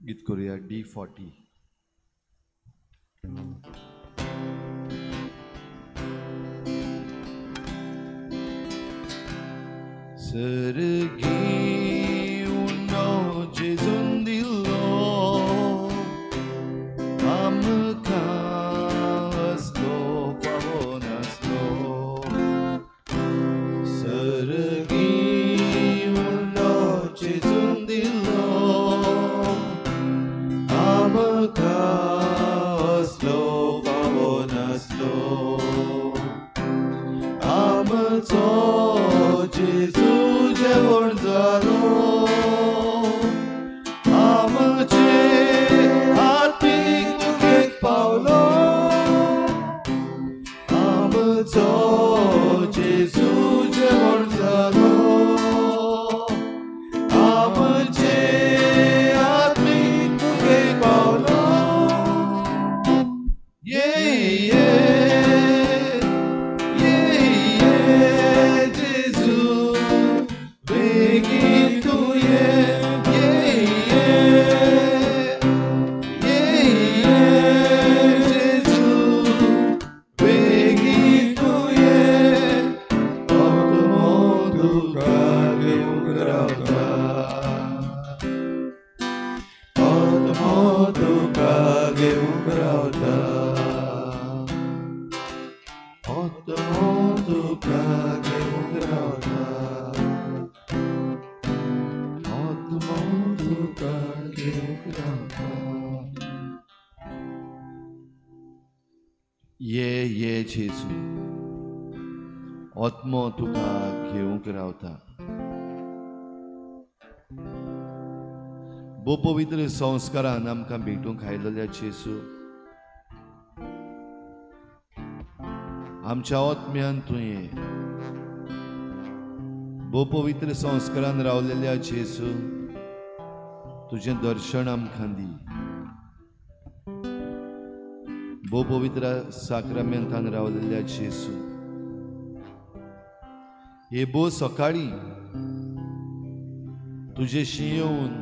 गीत करूया D40. सर्गी उनो जेजून दिलो आमकां असलो फावो नासलो. सर्गी उनो जेजून दिलो आमकां असलो फावो नासलो. आमचो जेजू जेवण जालो आमचे आत्मीक दुखेक पावलो. आमचो जेजू जेवण जालो आमचे आत्मीक दुखेक पावलो. ये ये ये ये जेजू बेगीन तूं ये. ये ये ये ये जेजू बेगीन तूं ये. आत्मो तुका घेवंक रावता. आत्मो तुका घेवंक रावता. आत्मो तुका घेवंक रावता. आत्मो तुका घेवंक रावता. ये ये जेजू आत्मो तुका घेवंक रावता. भोव पवित्र संस्कारान आमकां भेटूंक आयिल्ल्या जेजू आमच्या आत्म्यान तूं ये. भोव पवित्र संस्कारान रावलेल्या जेजू तुजें दर्शन आमकां दी. भोव पवित्र साक्रामेंतान रावलेल्या जेजू हे भोव सकाळीं तुजेशी येवन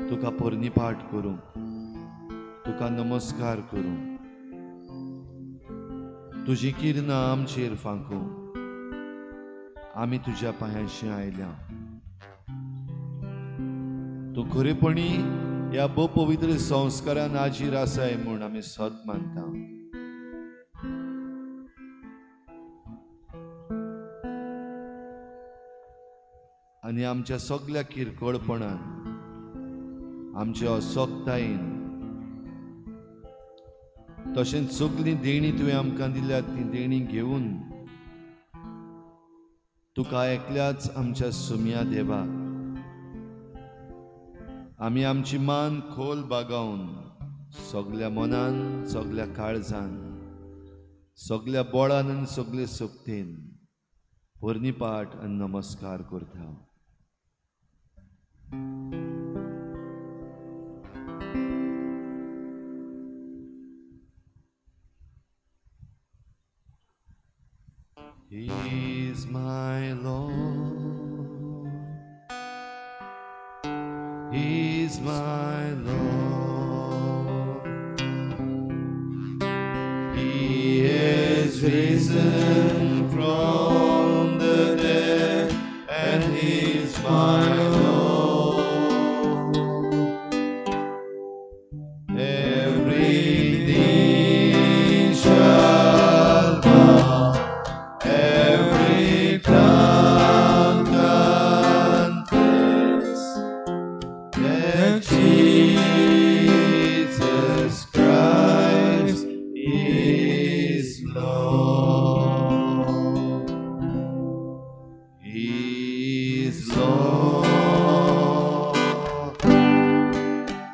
तुका पोरणीपाठ करूंक तुका नमस्कार करूंक तुजी किरणां आमचेर फांकूंक आमी तुज्या पांयांशी आयल्या. तूं खरेपणी ह्या भोव पवित्र संस्कारान आजीर आसाय म्हूण आमी सत मानता. आनी आमच्या सगल्या किरकोळपणान आमच्या असक्तायेन तशेंच सगळीं देणीं तुवें आमकां दिल्यात ती देणीं घेवन तुका एकल्याच आमच्या सुमया देवा आमी आमची मान खोल बागावन सगल्या मनान सगल्या काळजान सगल्या बळान आनी सगले शक्तीन पोरणीपाठ आनी नमस्कार करता. He is my Lord. He is my Lord. He is risen from the dead, and He is my Lord. Every knee shall bow, every tongue confess that Jesus Christ is Lord. He is Lord.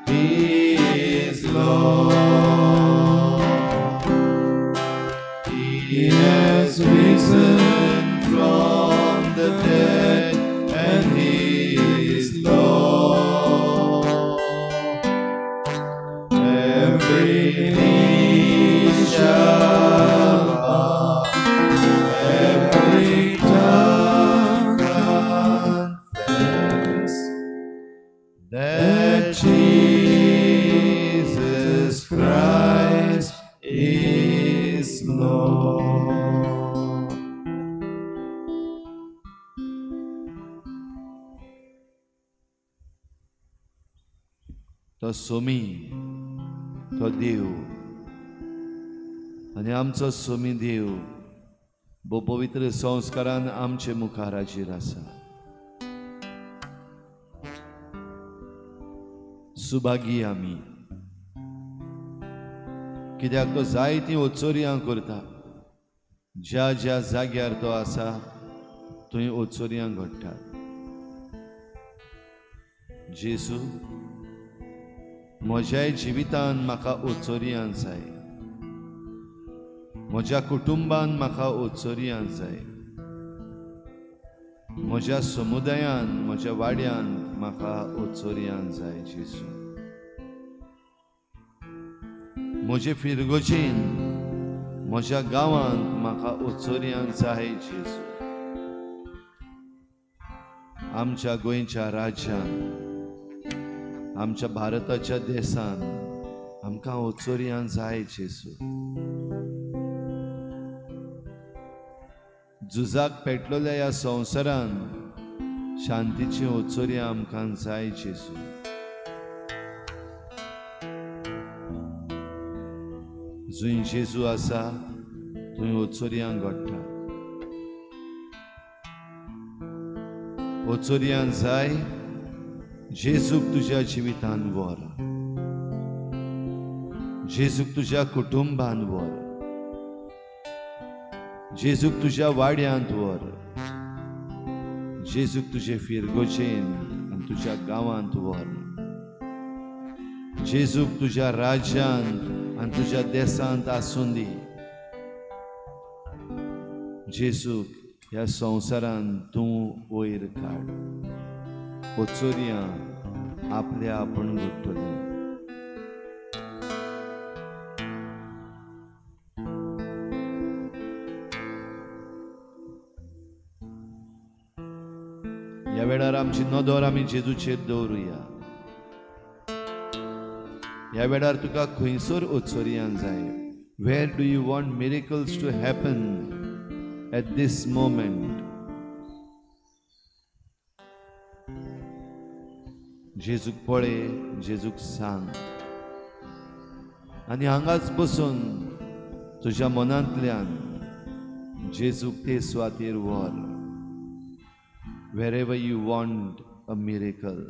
He is Lord. He has risen from the dead, and He is Lord. Every knee shall bow, every tongue confess that Jesus Jesus Christ is Lord. तो सोमी, तो देव आनी आमचो सोमी देव भोव पवित्र संस्कारान आमचे मुखार हाजीर आसा. सुभागी आमी, कित्याक तो जायतीं ओचोरयां करता. ज्या ज्या जाग्यार तो आसा थंय ओचोरयां घडटात. जेजू, म्हज्याय जिवितान म्हाका ओचोरयां जाय, म्हज्या कुटुंबान म्हाका ओचोरयां जाय, म्हज्या समुदायान, म्हज्या वाड्यान म्हाका ओचोरयां जाय. जेजू, म्हजे फिरगोजेन, म्हज्या गांवांत म्हाका ओचोरयां जाय. जेजू, आमच्या गोंयच्या राज्यान, आमच्या भारताच्या देशान आमकां ओचोरयां जाय. जेजू, झुजाक पेटलेल्या ह्या संवसारान शांतीची ओचोरयां आमकां जाय. जेजू, जंय जेजू आसा थंय ओचोरयां घडटा. ओचोरयां जाय. जेजूक तुज्या जिवितान व्हर, जेजूक तुज्या कुटुंबान व्हर, जेजूक तुज्या वाड्यांत व्हर, जेजूक तुजे फिरगोजेन आनी तुज्या गांवांत व्हर, जेजूक तुज्या राज्यांत आनी तुज्या देशांत आसूं दी. जेजूक ह्या संवसारांत तूं वयर काड. ओचोरयां आपल्या आपूण घडटली. ह्या वेळार आमची नदर आमी जेजूचेर दवरुया. ह्या वेळार तुका खंयसर ओचोरयां जाय? Where do you want miracles to happen at this moment? जेजूक पळय, जेजूक सांग आनी हांगाच बसून तुज्या मनांतल्यान जेजूक ते सुवातेर व्हर. Wherever you want a miracle,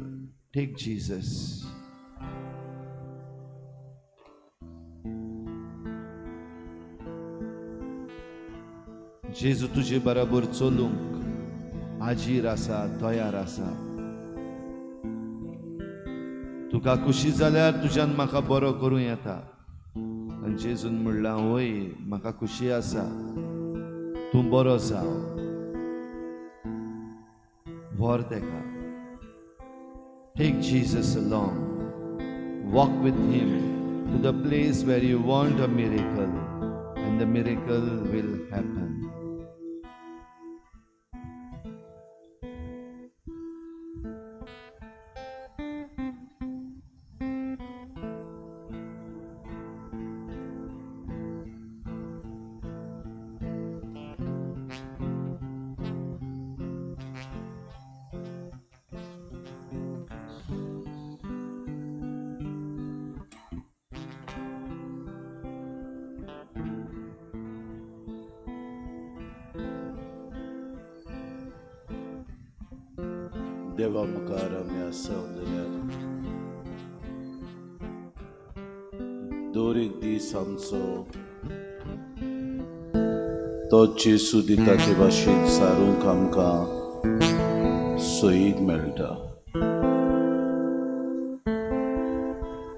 take Jesus. जेजू तुजे बराबर चलूंक हाजीर आसा, तयार आसा. तुका खुशी जाल्यार तुज्यान म्हाका बरो करूं येता. आनी जेजून म्हणलां, वय म्हाका खुशी आसा, तूं बरो जाव. व्हर तेका. Take Jesus along. Walk with him to the place where you want a miracle, and the miracle will happen. देवा मुखार आमी आसा जाल्यार दर एक दीस आमचो तो जेजू दिता ते भाशेन सारूंक आमकां सोयीक मेळटा.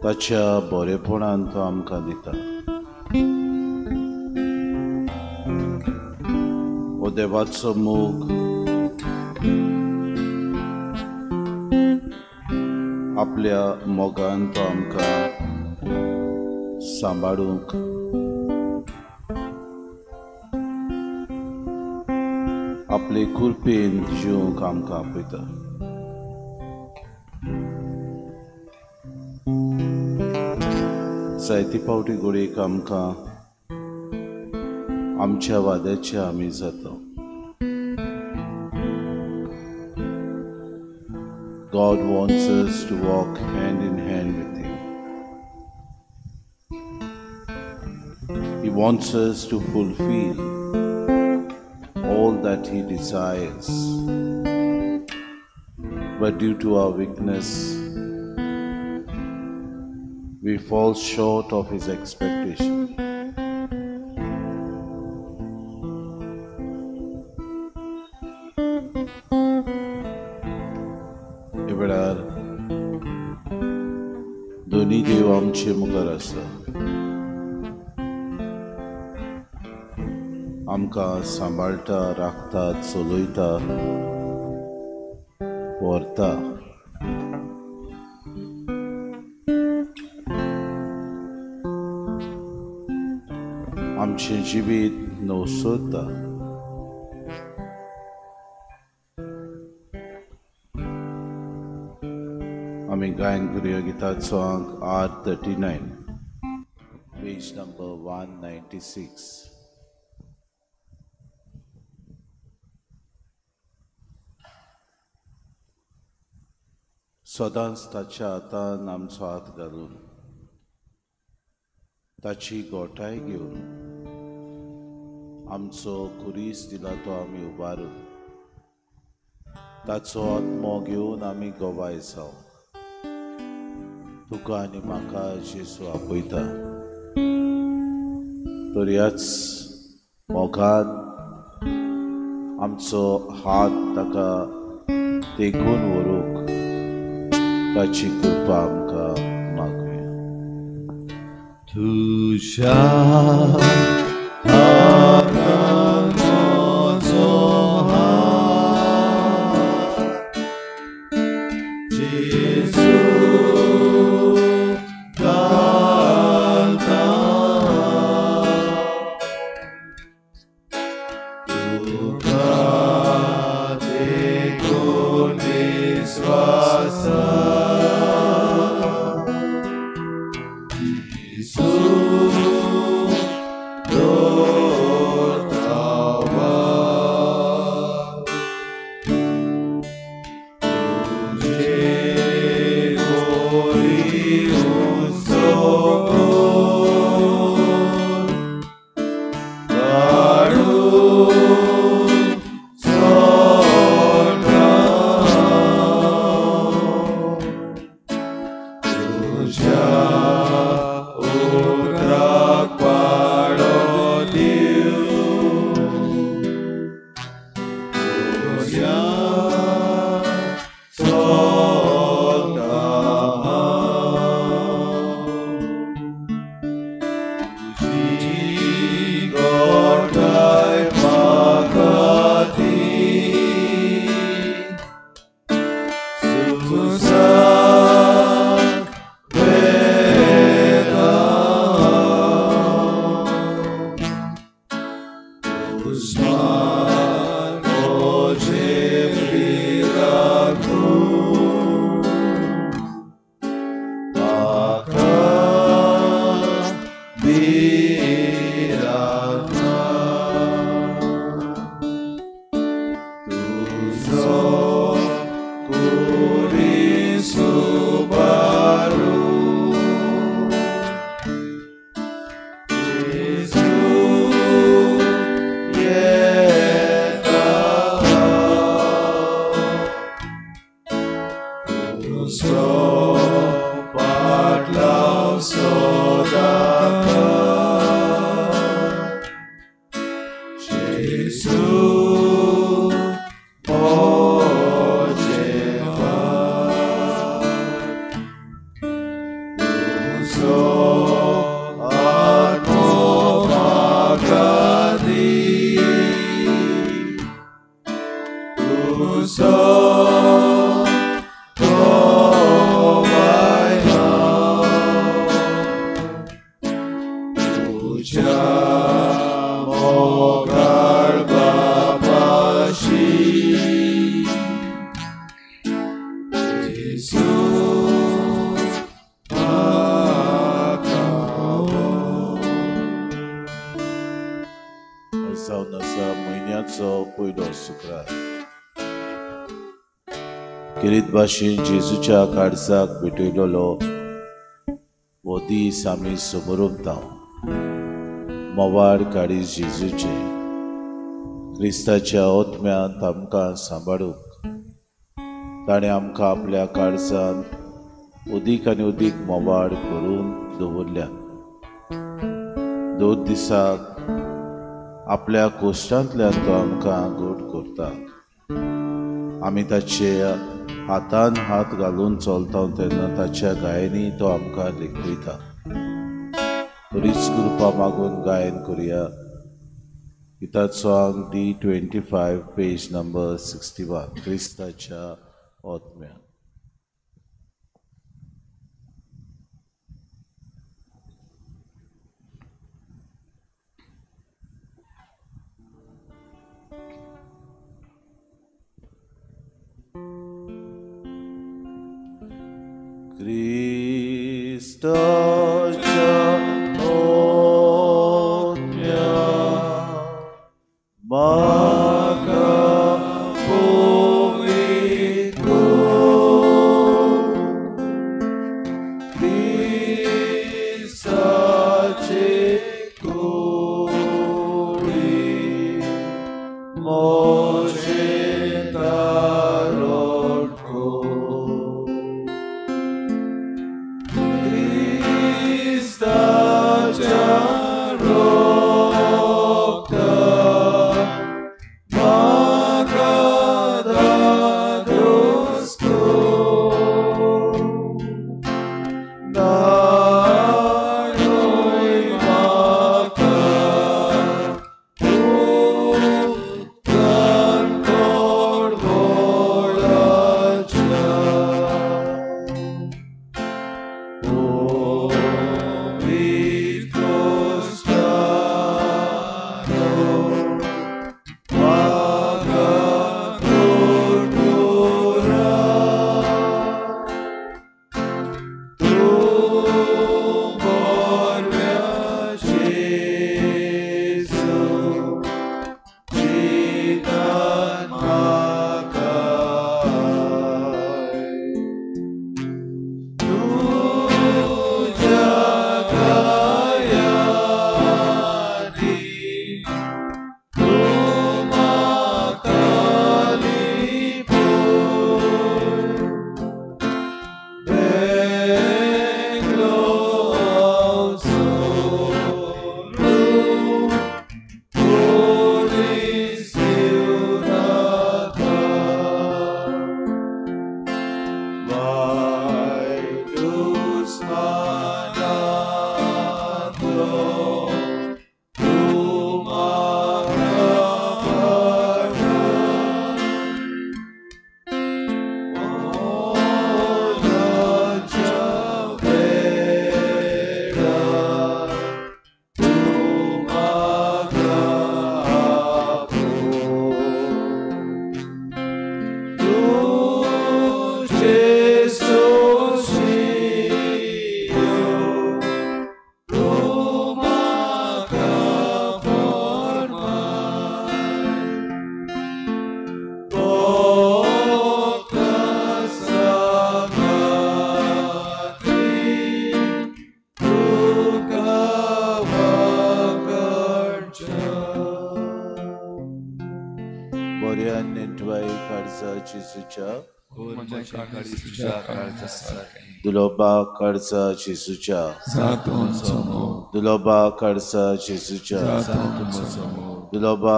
ताच्या बरेपणान तो आमकां दिता. हो देवाचो मोग आपल्या मोगान तो आमकां सांबाळूंक आपले कृपेन जिवंक आमकां आपयता. जायते फावटी घडयेक आमकां आमच्या वाद्याचे आमी जाता. God wants us to walk hand in hand with Him. He wants us to fulfill all that He desires. But due to our weakness, we fall short of His expectation. हे वेळार दोनी देव आमचे मुखार आसा, आमकां सांबाळटा, राखता, चलयता, व्हरता. आमचें जिवीत नवसरता. आमी गायन करुया गिताचो आंक 839, पेज नंबर 196. सदांच ताच्या हातान आमचो हात घालून ताची गोठाय घेवन आमचो खुरीस दिला तो आमी उबारून ताचो आत्मो घेवन आमी गवाय जावं. तुका आनी म्हाका जेजू आपयता. तर ह्याच मोगान आमचो हात ताका तेकून व्हरूंक ताची कृपा आमकां मागुया. तुज्या हातान म्हजो हात, जेजू घालता, तुका देखून विस्वास, जेजू दवरता वाट. तुजे गोरी उत्सव काडून सोडटा, तुज्या उतराक पाळो दिवन तुज्या चलता हांव. तुजी गोठाय म्हाका दी, सुसाक वेता, दुस्मान म्हजे भिरांकूळ, म्हाका भिरांत ना. तुजो खुरीस उबारून, जेजू येता, तुजो पाटलाव सदांकाळ, जेजू म्हजें भार. तुजो आत्मो म्हाका दी, तुजो गवाय हांव. म्हयन्याचो पयलो शुक्रार. खेरीत भाशेन जेजूच्या काळजाक भेटयलेलो हो दीस आमी समोरता. मोवाळ काळीज जेजूचें क्रिस्ताच्या ओत्म्यांत आमकां सांबाळूंक ताणें आमकां आपल्या काळजांत उदीक आनी उदीक मोवाळ करून दवरल्या. 2 दिसाक आपल्या कोश्टांतल्यान तो आमकां गोड करता. आमी ताचे हातान हात घालून चलता तेन्ना ताच्या गायनी तो आमकां लेखयता. तरीच कृपा मागून गायन करुया. गिताचो आंक D25 page number 61. क्रिस्ताच्या ओत्म्या. क्रिस्ताच्या ओत्म्या म्हाका पवित्र क्रिस्ताचे कुडी म्हजें तारण कर. क्रिस्ताच्या रक्तान म्हाका धादोस कर. न्हाणय म्हाका उदकान कळवळाच्या. दुलोबा काळजा जेजूच्या, दुलोबा काळजा जेजूच्या, दुलोबा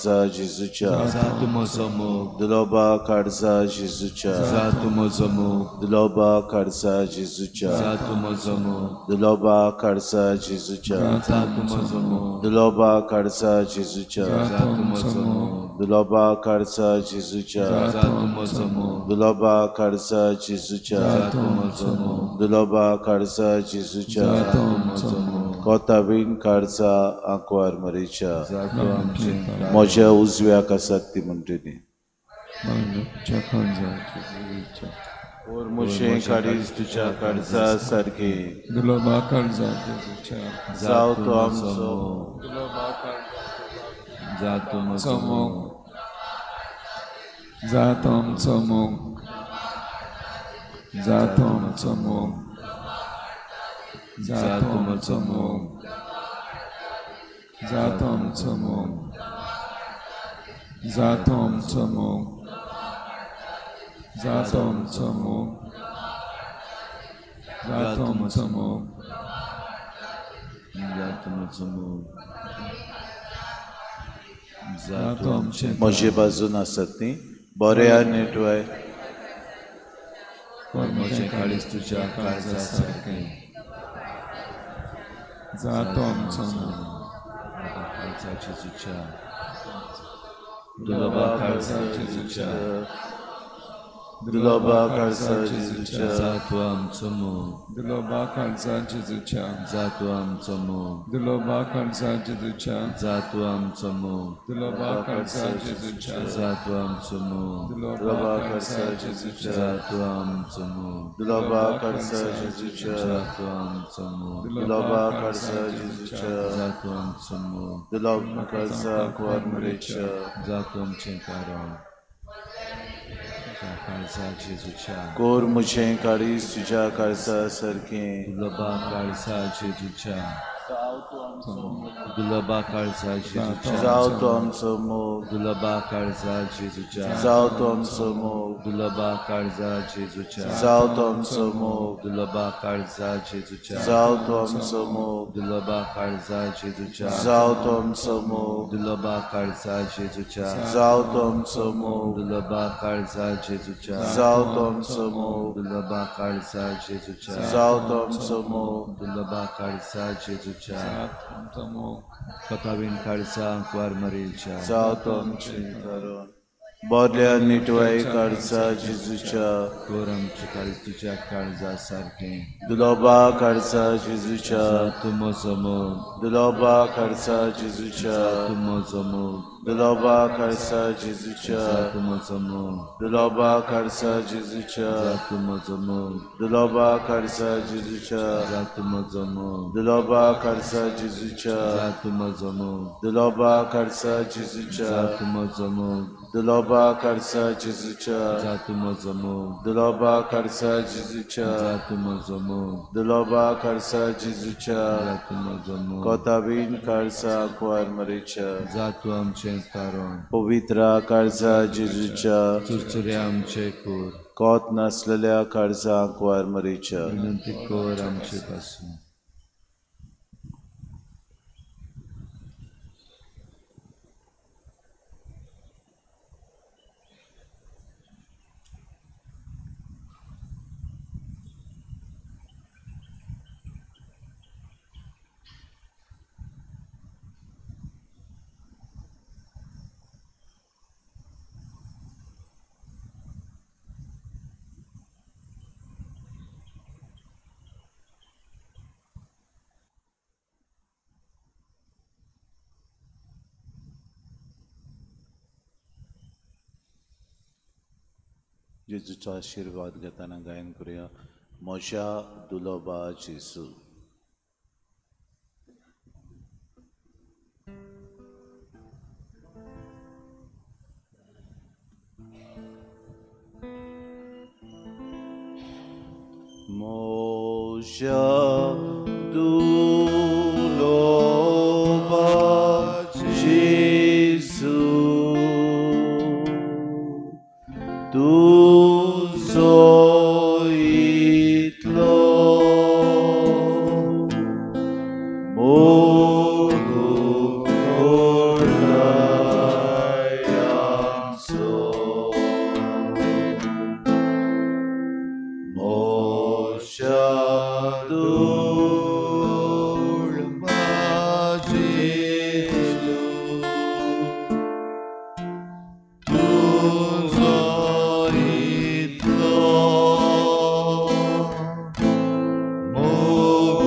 काळजा जेजूच्या, दुलोबा काळजा जेजूच्या, दुलोबा काळजा जेजूच्या, दुलोबा काळजा जेजूच्या, दुलोबा काळजा जेजूच्या, दुलोबा काळजा जेजूच्या, दुलोबा काळजा जेजूच्या, दुलोबा काळजा जेजूच्या, कोतावीन काळजा आंकवार मरीच्या. म्हज्या उजव्याक आसात ती म्हणटली. म्हजें काळीज तुज्या काळजा सारकें जावं तो आमचो. जातो आमचो मोग, जातो आमचो मोग, जातो आमचो मोग, जातो आमचो मोग, जातो आमचो मोग, जातो आमचो मोग, जातो आमचो मोग, जातो आमचो मोग, जातो आमचें म्हजे बाजून आसत न्ही बऱ्या नेटवाय म्हजें काळीज तुज्या काळजा सारकें, जातो आमचो मोग, काळजा जेजूच्या, दुर्लभा काळजा जेजूच्या, दुर्लभा काळजा जेजूच्या, जातो आमचो मोग, दुर्लभा काळजा जेजूच्या, जातो आमचो मोग, दुर्लभा काळजा जेजूच्या, जातो आमचो मोग, दुर्लभा काळजा जेजूच्या, जातो आमचो मोग, दुर्लभा काळजा जेजूच्या, जातो आमचो मोग, दुर्लभा काळजा जेजूच्या, जातो आमचो मोग, दुर्लभा काळजा जेजूच्या, जातो आमचो मोग, दुर्लभा काळजा कुवारमरेच्या, जातो आमचें कारण काळजा जेजूच्या, कोर म्हजें काळीज तुज्या काळजा सारकें, दुर्लभा काळजा जेजूच्या, दुर्लभा काळजा जेजूच्या, जावं तो आमचो मोग, दुर्लभा काळजा जेजूच्या, जावं तो आमचो मोग, दुर्लभा काळजा जेजूच्या, जावं तो आमचो मोग, दुर्लभा काळजा जेजूच्या, जावं तो आमचो मोग, दुर्लभा काळजा जेजूच्या, जावं तो आमचो मोग, दुर्लभा काळजा जेजूच्या, जावं तो आमचो मोग, दुर्लभा काळजा जेजूच्या, जावं तो आमचो मोग, दुर्लभा काळजा जेजूच्या, जावं तो आमचो मोग, दुर्लभा काळजा जेजूच्या, आमचो मोग, कथावीन काळजा कुवारमरेच्या, जावं तो आमचें कारण बऱ्या निटवाय काळजा जेजूच्या, कोर आमचें काळीज तुज्या काळजा सारकें, दुर्लभा काळजा जेजूच्या, जातो म्हजो मोग, दुर्लभा काळजा जेजूच्या, जातो म्हजो मोग, दुर्लभा काळजा जेजूच्या, जातो म्हजो मोग, दुर्लभा काळजा जेजूच्या, जातो म्हजो मोग, दुर्लभा काळजा जेजूच्या, जातो म्हजो मोग, दुर्लभा काळजा जेजूच्या, जातो म्हजो मोग, दुर्लभा काळजा जेजूच्या, जातो म्हजो मोग, दुर्लभा काळजा जेजूच्या, जातो म्हजो मोग, दुर्लभा काळजा जेजूच्या, जातो म्हजो मोग, दुर्लभा काळजा जेजूच्या, जातो म्हजो मोग, कोतावीन काळजा कुवारमरेच्या, जातो आमचें कारण पवित्रा काळजा जेजूच्या, चुरचुऱ्या आमचे कोर, कोत नासलेल्या काळजा कुवारमरेच्या, विनंती कर आमचे पासून. जेजूचो आशिर्वाद घेतना गायन करूया, म्हज्या दुर्लभा जेजू. म्हज्या दुर्लभा जेजू, तुजो इतलो मोग कोरलाय आमचो, म्हज्या दुर्लभा जेजू, तुजो इतलो मोग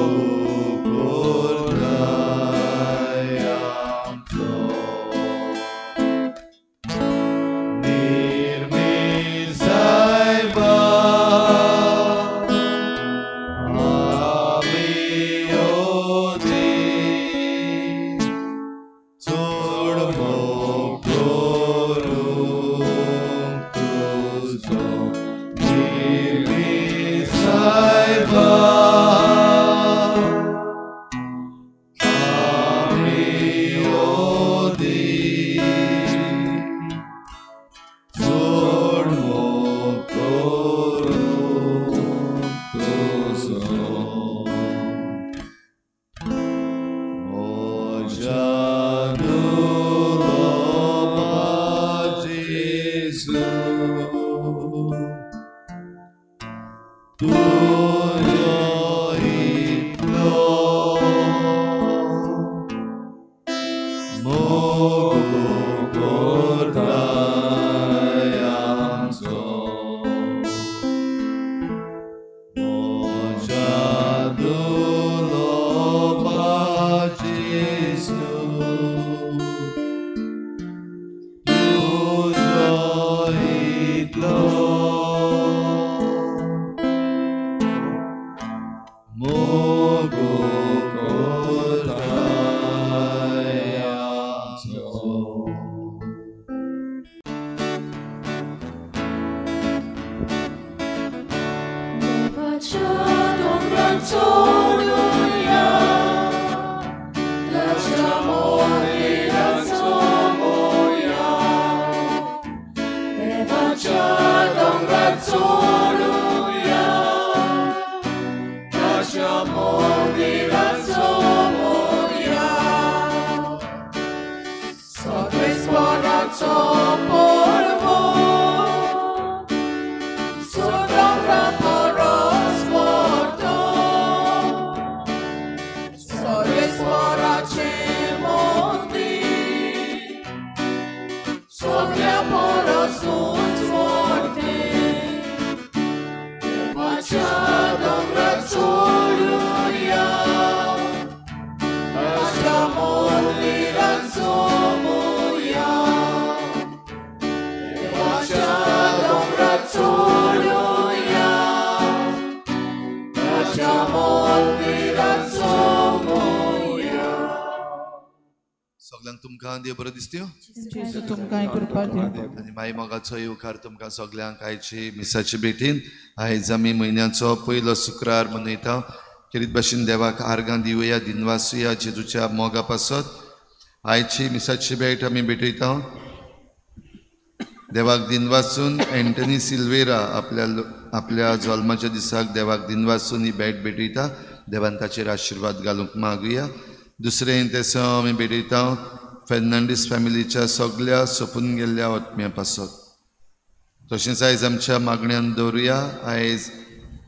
कोरलाय आमचो, निर्मी सायबा आमी देवाच्या दोंगरार चडुया, ताच्या मंदिरांत सोमुया. देवाच्या दोंगरार चडुया, ताच्या मंदिरांत सोमुया. सगळेश्वराचो पर्व, दोंगरा परस व्हडलो. सगळेश्वराचें मंदीर सगळ्या परस उंच व्हडलें. देवाच्या दोंगरार चडुया, ताच्या मंदिरांत सोमुया. देवाच्या दोंगरार चडुया, ताच्या मंदिरांत सोमुया. सगळ्यांक तुमकां देव बरो दिसत्यो जेजू तुमकां कृपा दिवं. आनी माई मोगाचो येवकार तुमकां सगल्यांक आयची मिसाचे भेटीन. आयज आमी म्हयन्याचो पयलो शुक्रार मनयता. खेरीत भाशेन देवाक आर्गां दिवया, दिनवासुया जेजूच्या मोगा पासत. आयची मिसाची भेट आमी भेटयता. देवाक दिनवासून एंटनी सिल्वेरा आपल्या आपल्या जल्माच्या दिसाक देवाक दिनवासून ही भेट भेटयता. देवान ताचेर आशिर्वाद घालूंक मागुया. दुसरें तेसांव आमी भेटयता फेर्नांडीस फॅमिलीच्या सगल्या सोंपून गेल्ल्या आत्म्या पासत. तशेंच आयज आमच्या मागण्यान दवरुया. आयज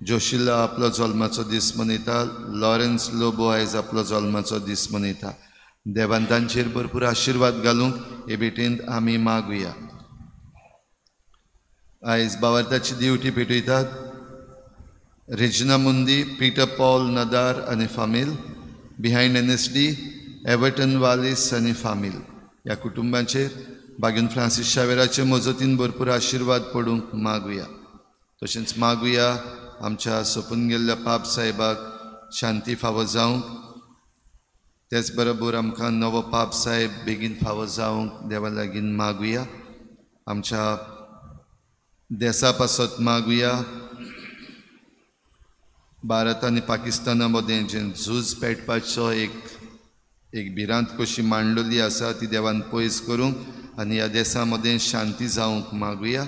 जोशिला आपलो जल्माचो दीस मनयता. लॉरेन्स लोबो आयज आपलो जल्माचो दीस मनयता. देवान तांचेर भरपूर आशिर्वाद घालूंक हे भेटेंत आमी मागुया. आयज बावार्थाची दिवटी पेटयतात रेजिना मुंदी, पीटर पॉल नदार आनी फामील, बिहायंड NSD Everton Wallis आनी फामील ह्या कुटुंबांचेर बागीन फ्रांसीस शावेराचे मजतीन भरपूर आशिर्वाद पडूंक मागुया. तशेंच मागुया आमच्या सोंपून गेल्ल्या पाप साहेबाक शांती फावो जावंक, तेच बरोबर आमकां नवो पाप साहेब बेगीन फावो जावंक देवा लागीं मागुया. आमच्या देसा पासत मागुया. भारत आनी पाकिस्ताना मदें जें झूज पेटपाचो एक एक भिरांत कशी मांडलेली आसा ती देवान पयस करूंक आनी ह्या देसा मदें शांती जावंक मागुया.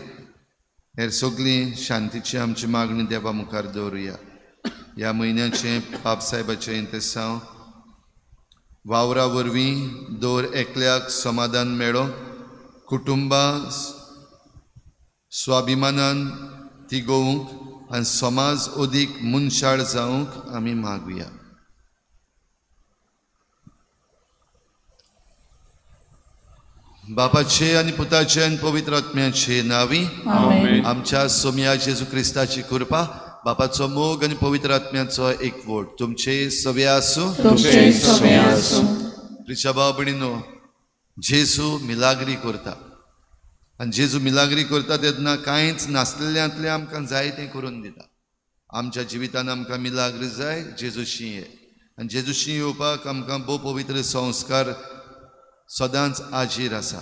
हेर सगळीं शांतीची आमची मागणी देवा मुखार दवरुया. ह्या म्हयन्याचें पाप साहेबाचें इंतेसांव वावरा वरवीं दर एकल्याक समाधान मेळो, कुटुंबां स्वाभिमानान तिगोवंक आनी समाज अदीक मनशाळ जावंक आमी मागुया. बापाचे आनी पुताचे आनी पवित्र आत्म्याचे नांवी आमच्या सोम्या जेजू क्रिस्ताची कृपा, बापाचो मोग आनी पवित्र आत्म्याचो एकवट तुमचे सवे आसूं. प्रिच्या भाव भयणीनो, जेजू मिलाग्री करता आनी जेजू मिलाग्री करता तेन्ना कांयच नासलेल्यांतलें आमकां जाय तें करून दिता. आमच्या जिवितान आमकां मिलाग्री जाय जेजूशी ये आनी जेजूशी येवपाक आमकां भोव पवित्र संस्कार सदांच आजीर आसा.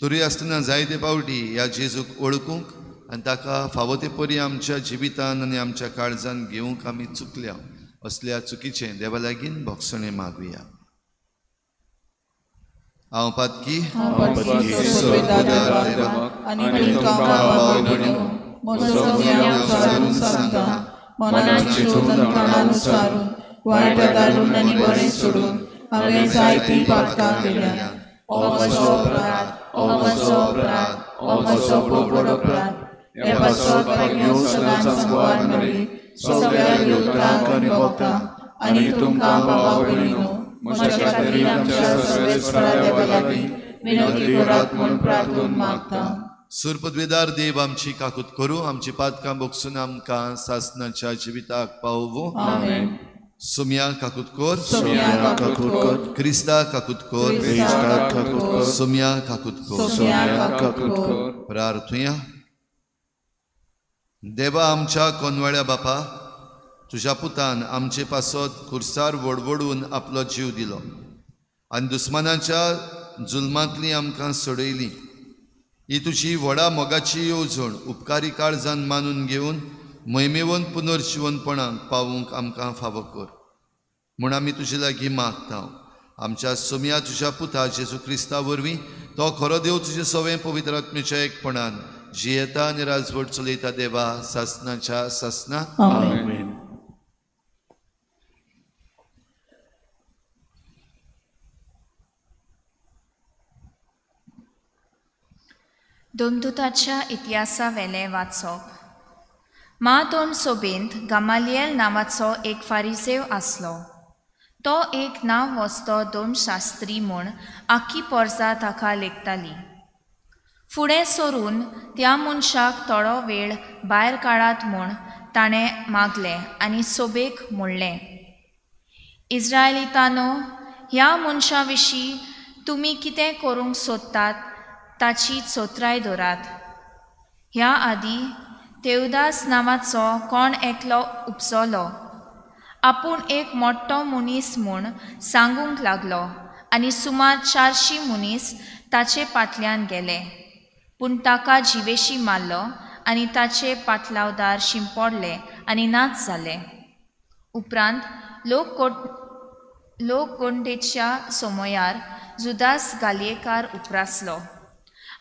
तरी आसतना जायते पावटी ह्या जेजूक वळखूंक आनी ताका फावो ते परी आमच्या जिवितान आनी आमच्या काळजान घेवंक आमी चुकल्या. असल्या चुकीचें देवा लागीं भोगसणें मागुया. हांव पातकी हांवें जायतीं पातकां केल्यात. हो म्हजो अपराध, हो म्हजो अपराध, हो म्हजो व्हड अपराध. हे पासत भाग्यो सदांच सांगवार मरी सगळ्या देवतांक आनी भक्तांक आनी तुमकां भावा भयणीनो म्हज्या खातीर आमच्या सर्वेस्परा देवा लागीं विनंती करात म्हूण प्रार्थून मागता. सुरपदवेदार देव आमची काकूत करूं, आमची पातकां भोगसून आमकां सासनाच्या जिविताक पावोवं. आमेन. सोम्या काकूत कर, सोम्या काकूत कर, क्रिस्ता काकूत कर, क्रिस्ता काकूत कर, सोम्या काकूत कर, सोम्या काकूत कर. प्रार्थुया. देवा आमच्या कोनवाळ्या बापा, तुज्या पुतान आमचे पासत खुर्सार वडवडून आपलो जीव दिलो आनी दुस्मानाच्या जुलमांतली आमकां सोडयली. ही तुजी व्हडा मोगाची येवजण उपकारी काळजान मानून घेवन मोहिमेवन पुनर्जिवनपणाक पावूंक आमकां फावो कर म्हूण आमी तुजे लागीं मागता. आमच्या सोम्या तुज्या पुता जेजू क्रिस्ता वरवीं तो खरो देव तुजे सवें पवित्र आत्म्याच्या एकपणान जियेता आनी राजवट चलयता देवा सासनाच्या सासना. आमेन. दोमदूताच्या इतिहासावेलें वाचप. मादोम सोबेंत गामालियल नांवाचो एक फारिजेव आसलो. तो एक नांव वस्तो दोमशास्त्री म्हूण आखी पोरसा ताका लेखताली. फुडें सरून त्या मनशाक थोडो वेळ भायर काडात म्हूण ताणें मागलें आनी सोबेक म्हणलें, इस्रायलितानो, ह्या मनशा विशीं तुमी कितें करूंक सोदतात ताची चोत्राय दवरात. ह्या आदीं तेवदास नांवाचो कोण एकलो उपसलो, आपूण एक मोठो मनीस म्हूण सांगूंक लागलो आनी सुमार 400 मनीस ताचे फाटल्यान गेले. पूण ताका जिवेशी मारलो आनी ताचे पाटलावदार शिंपडले आनी नाच जाले. उपरांत लोकगोंडेच्या समयार जुदास गालयेकार उपरासलो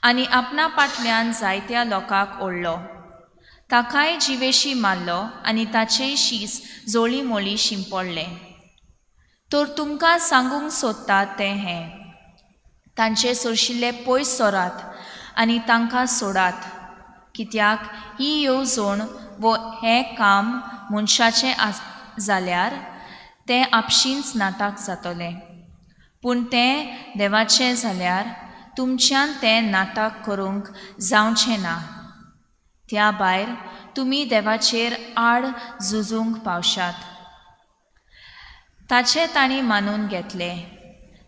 आनी आपणा फाटल्यान जायत्या लोकांक ओडलो. ताकाय जिवेशी मारलो आनी ताचेय शीस जोळीमोळी शिंपडलें. तर तुमकां सांगूंक सोदता तें हें, तांचे सोरशिल्ले पयस सरात आनी तांकां सोडात, कित्याक ही येवजण वो हें काम मनशाचें जाल्यार तें आपशींच नाटक जातलें, पूण तें देवाचें जाल्यार तुमच्यान तें नाटक करूंक जावचें ना. त्या भायर तुमी देवाचेर आड झुजूंक पावशात. ताचें तांणी मानून घेतलें.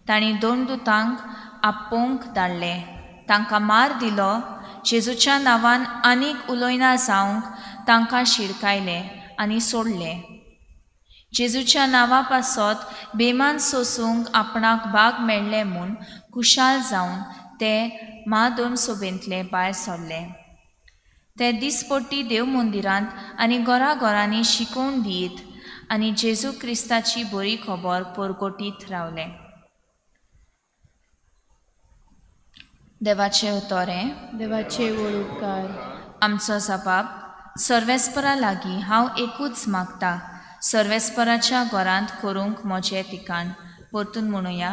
तांणी दोन दुतांक आपोवंक धाडले, तांकां मार दिलो, जेजूच्या नांवान आनीक उलयना जावंक तांकां शिडकायले आनी सोडले. जेजूच्या नांवा पासत बेमान सोसूंक आपणाक भाग मेळ्ळें म्हूण खुशाल जावन ते मादोम सोबेंतले भायर सरले. ते दिसपट्टी देव मंदिरांत आनी घरा घरांनी शिकोवन दीत आनी जेजू क्रिस्ताची बरी खबर परगटीत रावले. देवाचे उतोरें. देवाचे उपकार. आमचो जबाब. सर्वेस्परा लागीं हांव एकूच मागता, सर्वेस्पराच्या घरांत करूंक म्हजें ठिकाण. परतून म्हणुया,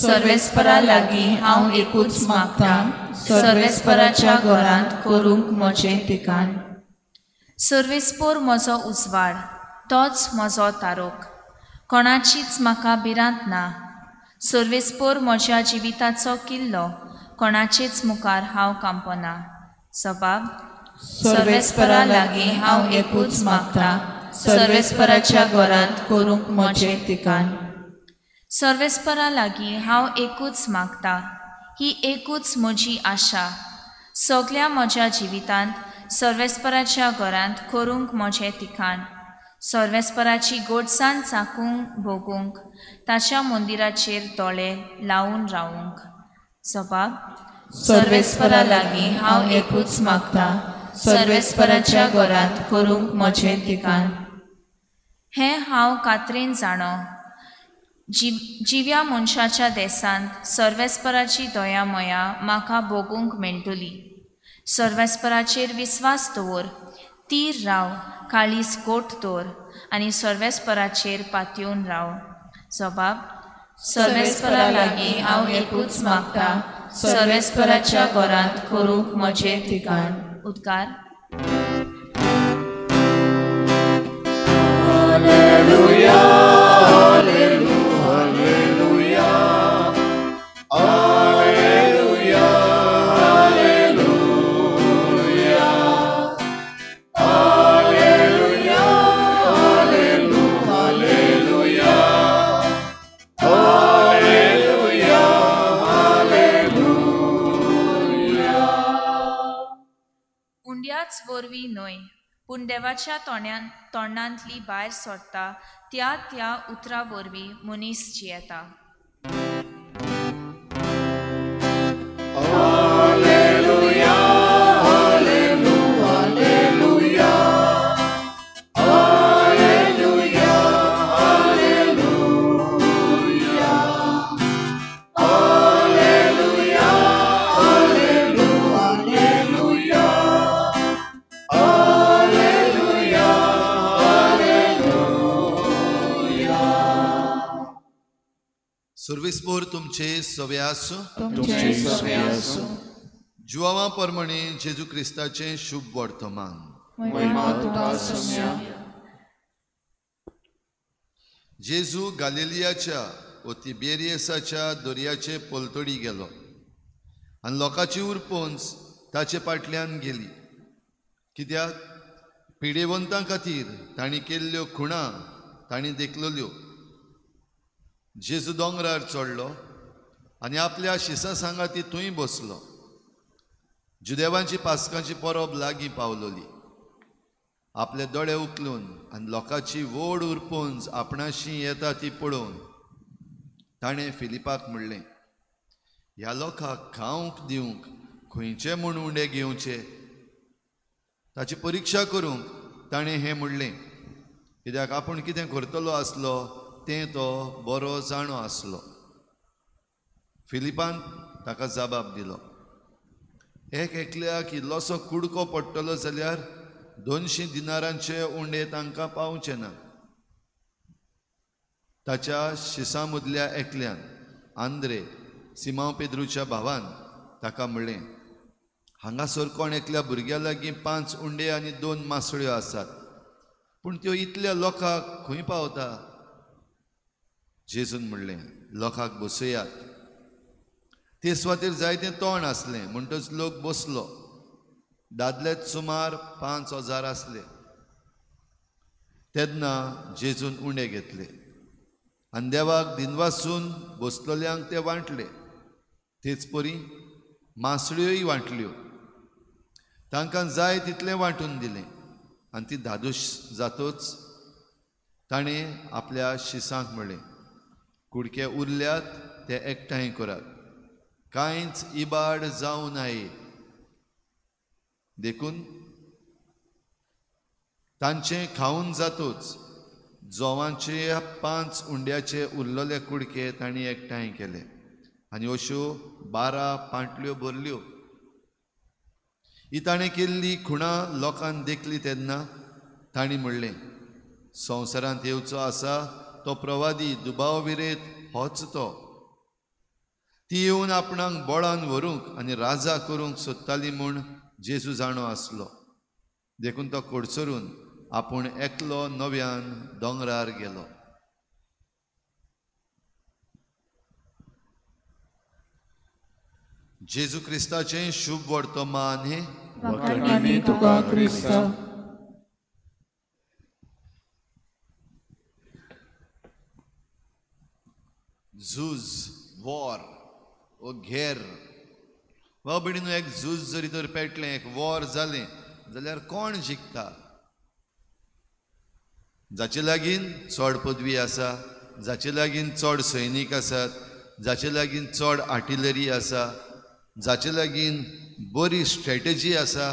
सर्वेस्परा लागीं हांव एकूच मागता, सर्वेस्पराच्या घरांत करूंक म्हजें ठिकाण. सर्वेस्पोर म्हजो उजवाड, तोच म्हजो तारोक, कोणाचीच म्हाका भिरांत ना. सर्वेस्पोर म्हज्या जिविताचो किल्लो, कोणाचेच मुखार हांव कांपना. सबाब. सर्वेस्परा लागीं हांव एकूच मागता, सर्वेस्पराच्या घरांत करूंक म्हजें ठिकाण. सर्वेस्परा लागीं हांव एकूच मागता, ही एकूच म्हजी आशा, सगल्या म्हज्या जिवितांत सर्वेस्पराच्या घरांत करूंक म्हजें ठिकाण. सर्वेस्पराची गोडसाण चाकूंक भोगूंक, ताच्या मंदिराचेर दोळे लावन रावूंक. सबाब. सर्वेस्परा लागीं हांव एकूच मागता, सर्वेस्पराच्या घरांत करूंक म्हजें ठिकाण. हें हांव कात्रेन जाणो, जिव्या मनशाच्या देसांत सर्वेस्पराची दया मया म्हाका भोगूंक मेळटली. सर्वेस्पराचेर विस्वास दवर, तीर राव, काळीज गोट दवर आनी सर्वेस्पराचेर पातयेवन राव. जबाब. सर्वेस्परा लागीं हांव एकूच मागता, सर्वेस्पराच्या घरांत करूंक म्हजें ठिकाण. उद्गार. Hallelujah, hallelujah, hallelujah, hallelujah, hallelujah, hallelujah, hallelujah, hallelujah. उंड्याच वरवीं न्हय, पूण देवाच्या तोंडांतली भायर सरता त्या त्या उतरा वरवीं मनीस जियेता. Hallelujah, hallelujah, hallelujah, सुर्विसपोर तुमचे सवे आसूं. तुमचे सवे आसूं. जुवावा परमणे जेजू क्रिस्ताचें शुभ वर्तमान. महिमा तुका सोम्या. जेजू गालिलियाच्या ओ तिबेरियसाच्या दर्याचे पलतडी गेलो आनी लोकांची उरपोंच ताचे फाटल्यान गेली, कित्याक पिडेवंतां खातीर तांणी केल्ल्यो खुणा तांणी देखलेल्यो. जेजू दोंगरार चडलो आनी आपल्या शिसां सांगाती थंय बसलो. जुदेवांची पास्कांची परब लागीं पावलोली. आपले दोळे उखलून आनी लोकांची व्हड उरपोंज आपणाशी येता ती पळोवन ताणें फिलिपाक म्हणलें, ह्या लोकांक खावंक दिवंक खंयचे म्हूण उंडे घेवचे? ताची परिक्षा करूंक ताणें हें म्हणलें, कित्याक आपूण कितें करतलो आसलो तें तो बरो जाणो आसलो. फिलिपान ताका जबाब दिलो, एक एकल्याक इल्लोसो कुडको पडटलो जाल्यार 200 दिनारांचे उंडे तांकां पावचे ना. ताच्या शिसां मदल्या एकल्यान, आंद्रे सिमांव पेद्रूच्या भावान, ताका म्हणलें, हांगासर कोण एकल्या भुरग्या लागीं 5 उंडे आनी 2 मासळ्यो आसात, पूण त्यो इतल्या लोकांक खंय पावता? जेजून म्हणलें, लोकांक बसयात. ते सुवातेर जायतें तोंड आसलें म्हणटच लोक बसलो. दादलेच सुमार 5000 आसले. तेन्ना जेजून उंडे घेतले आनी देवाक दिनवासून बसलेल्यांक ते वांटले. तेच परी मासळ्योय वांटल्यो. तांकां जाय तितलें वांटून दिलें आनी ती धादोश जातोच ताणें आपल्या शिसांक म्हणलें, कुडके उरल्यात ते एकठांय करात, कांयच इबाड जावं नये. देखून तांचें खावन जातोच जोवांचे 5 उंड्याचे उरलेले कुडके तांणी एकठांय केले आनी अश्यो 12 पांटल्यो भरल्यो. ही ताणें केल्ली खुणा लोकान देखली तेन्ना तांणी म्हणलें, संवसारांत येवचो आसा तो प्रवादी दुबाव विरेत होच तो. ती येवन आपणाक बळान व्हरूंक आनी राजा करूंक सोदताली म्हूण जेजू जाणो आसलो. देखून तो कडसरून आपूण एकलो नव्यान दोंगरार गेलो. जेजू क्रिस्ताचें शुभ वर्तमान हें. वाखाणणी तुका क्रिस्ता. झूज, वॉर ओ घेर. भाव भयणीनो, एक झूज जरी तर पेटलें, एक वॉर जालें जाल्यार कोण जिखता? जाचे लागीं चड पदवी आसा, जाचे लागीं चड सैनीक आसात, जाचे लागीं चड आर्टिलरी आसा, जाचे लागीं बरी स्ट्रेटजी आसा,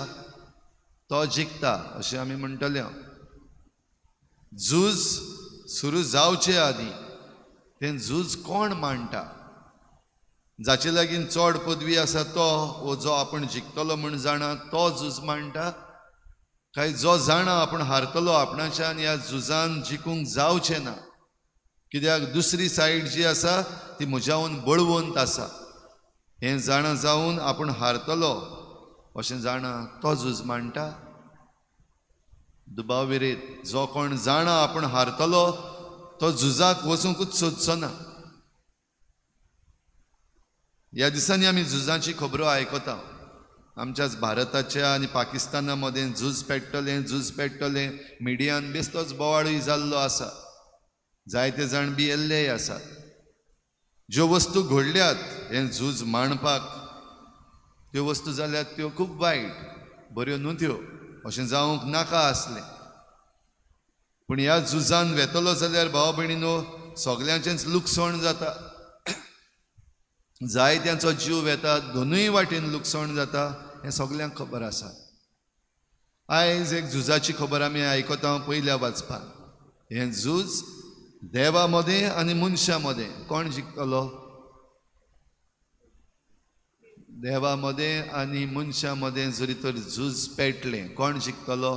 तो जिखता अशें आमी म्हणटले. झूज सुरू जावचे आदीं तें झूज कोण मांडटा? जाचे लागीं चड पदवी आसा तो, वो जो आपूण जिखतलो म्हूण जाणा तो झूज मांडटा, काय जो जाणा आपूण हारतलो, आपणाच्यान ह्या झुजान जिखूंक जावचें ना, कित्याक दुसरी सायड जी आसा ती म्हज्याहून बळवंत आसा, हें जाणा जावन आपूण हारतलो अशें जाणा तो झूज मांडटा? दुबाव विरेत जो कोण जाणा आपूण हारतलो तो झुजाक वचूंकूच सोदचो ना. ह्या दिसांनी आमी झुजांची खबरो आयकता. आमच्याच भारताच्या आनी पाकिस्ताना मदें झूज पेट्टलें, झूज पेट्टलें, मिडियान बेस्तोच बोवाळूय जाल्लो आसा, जायते जाण बी येल्लेय आसात. ज्यो वस्तू घडल्यात हें झूज मांडपाक, त्यो वस्तू जाल्यात त्यो खूब वायट, बऱ्यो न्हू त्यो, अशें जावंक नाका आसलें. पूण ह्या झुजान वेतलो जाल्यार भाव भयणीनो सगल्यांचेंच लुकसाण जाता, जायत्यांचो जीव वेता, दोनूय वाटेन लुकसाण जाता, हें सगल्यांक खबर आसा. आयज एक झुजाची खबर आमी आयकता पयल्या वाचपाक. हें झूज देवा मदें आनी मनशां मदें. कोण जिखतलो? देवा मदें आनी मनशां मदें जरी तर झूज पेटलें, कोण जिखतलो?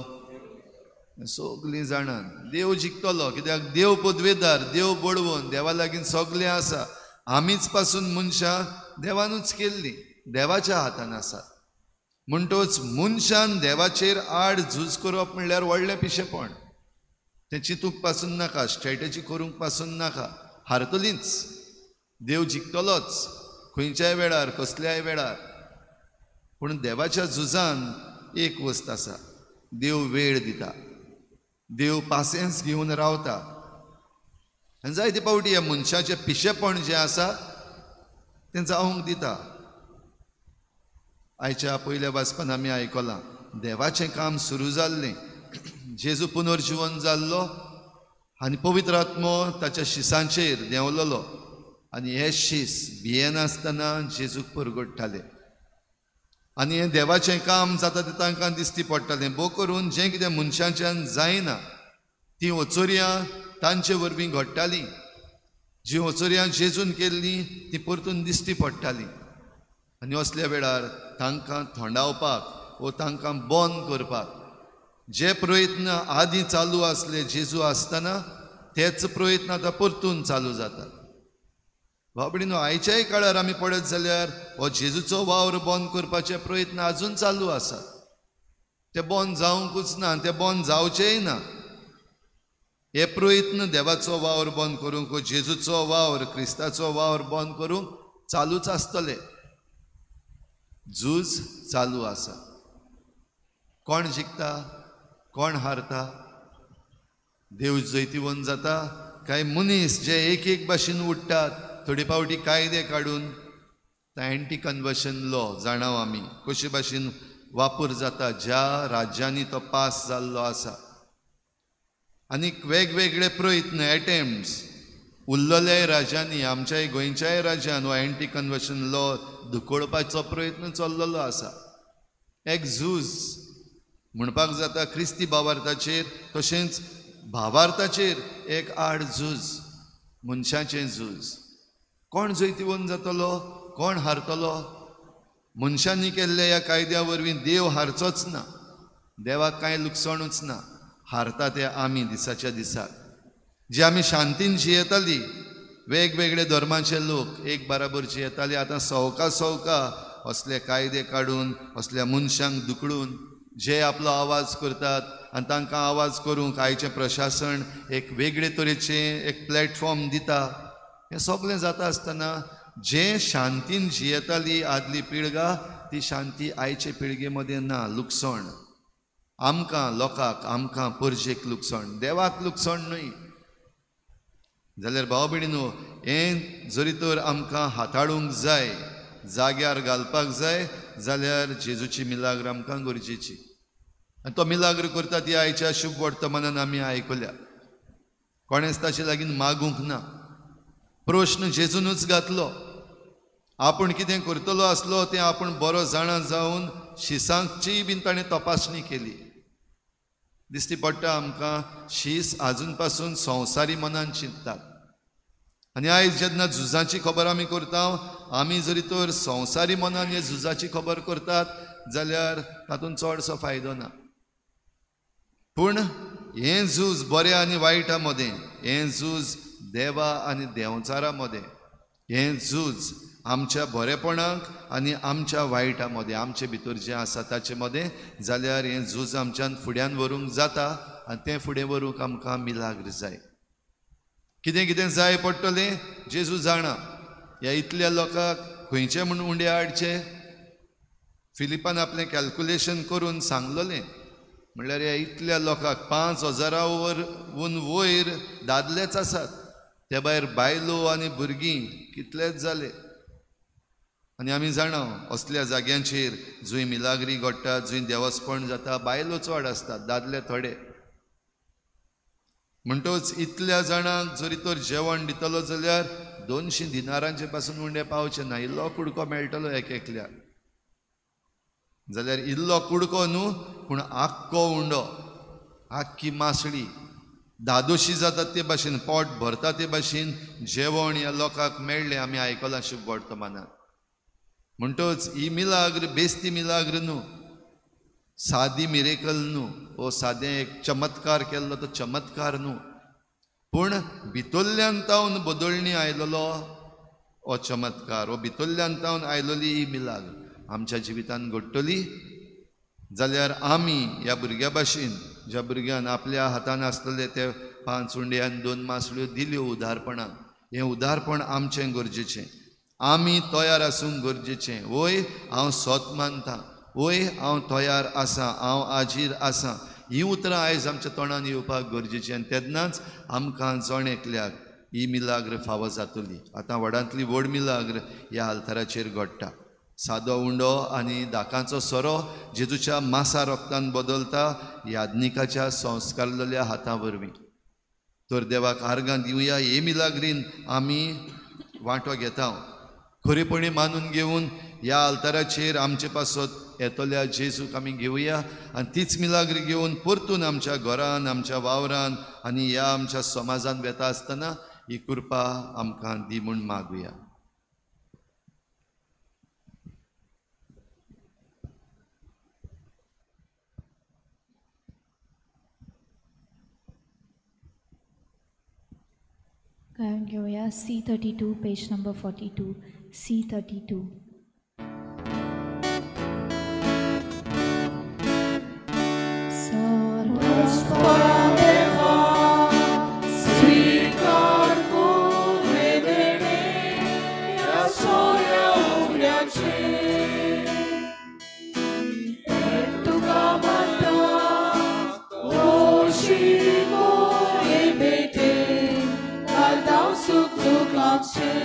सगलीं जाणां देव जिखतलो, कित्याक देव पदवेदार, देव बळवंत, देवा लागीं सगलें आसा. आमीच पासून मनशां देवानूच केल्ली, देवाच्या हातान आसात. म्हणटोच मनशान देवाचेर आड झूज करप म्हणल्यार व्हडलें पिशेपण. तें चिंतूंक पासून नाका, स्ट्रेटजी करूंक पासून नाका, हारतलींच, देव जिखतलोच खंयच्याय वेळार, कसल्याय वेळार. पूण देवाच्या झुजान एक वस्त आसा, देव वेळ दिता, देव पासेंस घेवन रावता. आनी जायते फावटी ह्या मनशाचें पिशेपण जें आसा तें जावंक दिता. आयच्या पयल्या वाचपान आमी आयकलां, देवाचें काम सुरू जाल्लें, जेजू पुनर्जिवन जाल्लो आनी पवित्र आत्मो ताच्या शिसांचेर देंवलेलो आनी हे शीस भियेनासतना जेजूक परगडटाले आनी हें देवाचें काम जाता तें तांकां दिश्टी पडटालें. भोव करून जें कितें मनशाच्यान जायना तीं वचोरयां तांचे वरवीं घडटालीं, जीं वचोरयां जेजून केल्लीं तीं परतून दिश्टी पडटालीं. आनी असल्या वेळार तांकां थोंडावपाक वो तांकां बंद करपाक जे प्रयत्न आदीं चालू आसले जेजू आसतना तेच प्रयत्न आतां परतून चालू जातात. भाव भयणीनो, आयच्याय काळार आमी पळयत जाल्यार हो जेजूचो वावर बंद करपाचे प्रयत्न आजून चालू आसात. ते बंद जावंकूच ना, ते बंद जावचेय ना. हे प्रयत्न देवाचो वावर बंद करूंक, जेजूचो वावर, क्रिस्ताचो वावर बंद करूंक चालूच आसतले. झूज चालू आसा. कोण जिखता, कोण हारता? देव जैतिवंत जाता काय मनीस जे एक एक भाशेन उडटात, थोडे फावटी कायदे काडून एंटी कन्वर्शन लॉ जाणाव आमी कशे भाशेन वापर जाता ज्या राज्यांनी तो पास जाल्लो आसा. आनीक वेगवेगळे प्रयत्न, एटेम्प्ट्स उरलेल्याय राज्यांनी, आमच्याय गोंयच्याय राज्यान हो एंटी कन्वर्शन लॉ धुकोळपाचो प्रयत्न चल्लेलो आसा. एक झूज म्हणपाक जाता क्रिस्ती भावार्थाचेर, तशेंच भावार्थाचेर एक आड झूज, मनशाचें झूज. कोण जैतिवंत जातलो, कोण हारतलो? मनशांनी केल्ल्या ह्या कायद्या वरवीं देव हारचोच ना, देवाक कांय लुकसाणूच ना. हारता ते आमी दिसाच्या दिसाक, जे आमी शांतीन जियेताली, वेगवेगळे धर्माचे लोक एक बराबर जियेताली, आतां सवका सवका असले कायदे काडून, असल्या मनशांक दुखडून जे आपलो आवाज करतात आनी तांकां आवाज करूंक आयचें प्रशासन एक वेगळे तरेचें एक प्लॅटफॉर्म दिता. हें सगळें जाता आसतना जे शांतीन जियेताली आदली पिळगा, ती शांती आयचे पिळगे मदें ना. लुकसाण आमकां लोकांक, आमकां परजेक लुकसाण, देवाक लुकसाण न्हय. जाल्यार भाव भयणीनो, हें जरी तर आमकां हाताळूंक जाय, जाग्यार घालपाक जाय जाल्यार जेजूची मिलाग्र आमकां गरजेची. आनी तो मिलाग्र करता ती आयच्या शुभ वर्तमानान आमी आयकल्या. कोणेच ताचे लागीं मागूंक ना, प्रश्न जेजूनच घातलो. आपूण कितें करतलो आसलो तें आपूण बरो जाणा जावन शिसांचीय बीन ताणें तपासणी केली. दिश्टी पडटा आमकां शीस आजून पासून संवसारी मनान चिंततात. आनी आयज जेन्ना झुजाची खबर आमी करता, आमी जरी तर संवसारी मनान हे झुजाची खबर करतात जाल्यार तातूंत चडसो फायदो ना. पूण हें झूज बऱ्या आनी वायटा मदें, हें झूज देवा आनी देंवचारा मदें, हें झूज आमच्या बरेपणाक आनी आमच्या वायटा मदें, आमचे भितर जें आसा ताचे मदें, जाल्यार हें झूज आमच्यान फुड्यान व्हरूंक जाता आनी तें फुडें व्हरूंक आमकां मिलाग्र जाय. कितें कितें जाय पडटलें जेजू जाणा. ह्या इतल्या लोकांक खंयचे म्हूण उंडे हाडचे? फिलिपान आपलें कॅल्कुलेशन करून सांगलेलें, म्हणल्यार ह्या इतल्या लोकांक 5000 वरून वयर दादलेच आसात, त्या भायर बायलो आनी भुरगीं कितलेच जाले. आनी आमी जाणा असल्या जाग्यांचेर जंय मिलाग्री घडटा, जंय देवस्पण जाता, बायलो चड आसतात, दादले थोडे. म्हणटोच इतल्या जाणांक जरी तर जेवण दितलो जाल्यार 200 दिनारांचे पासून उंडे पावचे ना, इल्लो कुडको मेळटलो एक एकल्याक. जाल्यार इल्लो कुडको न्हू, पूण आख्खो उंडो, आख्खी मासळी धादोशी जातात ते भाशेन, पोट भरता ते भाशेन जेवण ह्या लोकांक मेळ्ळें. आमी आयकलां शुभ वर्तमानान. म्हणटोच ही मिलाग्र बेस्ती मिलाग्र न्हू, सादी मिरेकल न्हू, वो सादें एक चमत्कार केल्लो तो चमत्कार न्हू, पूण भितरल्यान तावन बदलणी आयलेलो हो चमत्कार, हो भितरल्यान तावन आयलोली ही मिलाग्र आमच्या जिवितान घडटली जाल्यार आमी ह्या भुरग्या भाशेन, ज्या भुरग्यान आपल्या हातान आसलेले ते 5 उंडे आनी 2 मासळ्यो दिल्यो उदारपणान, हें उदारपण आमचें गरजेचें, आमी तयार आसूंक गरजेचें. वय हांव सोत मानता, वय हांव तयार आसा, हांव आजीर आसा, हीं उतरां आयज आमच्या तोंडान येवपाक गरजेचीं आनी तेन्नाच आमकां जण एकल्याक ही मिलाग्र फावो जातली. आतां व्हडांतली व्हड मिलाग्र ह्या आल्ताराचेर घडटा. सादो उंडो आनी दाकांचो सोरो जेजूच्या मासा रोगतान बदलता याज्ञिकाच्या संस्कारलेल्या हाता वरवीं. तर देवाक आर्गां दिवया, हे मिलाग्रीन आमी वांटो घेता. खरेपणी मानून घेवन ह्या आल्ताराचेर आमचे पासत येतल्या जेजूक आमी घेवया आनी तीच मिलाग्री घेवन परतून आमच्या घरान, आमच्या वावरान आनी ह्या आमच्या समाजान वेता आसतना ही कृपा आमकां दी म्हूण मागुया. गायन घेवया C32 page number 42, C32. सर्वेस्परा देवा स्वीकार करूं देणे ह्या सोऱ्या उगड्याचें, तुका मानता ओशिको हे बेटे घालता सुख दुखाचें.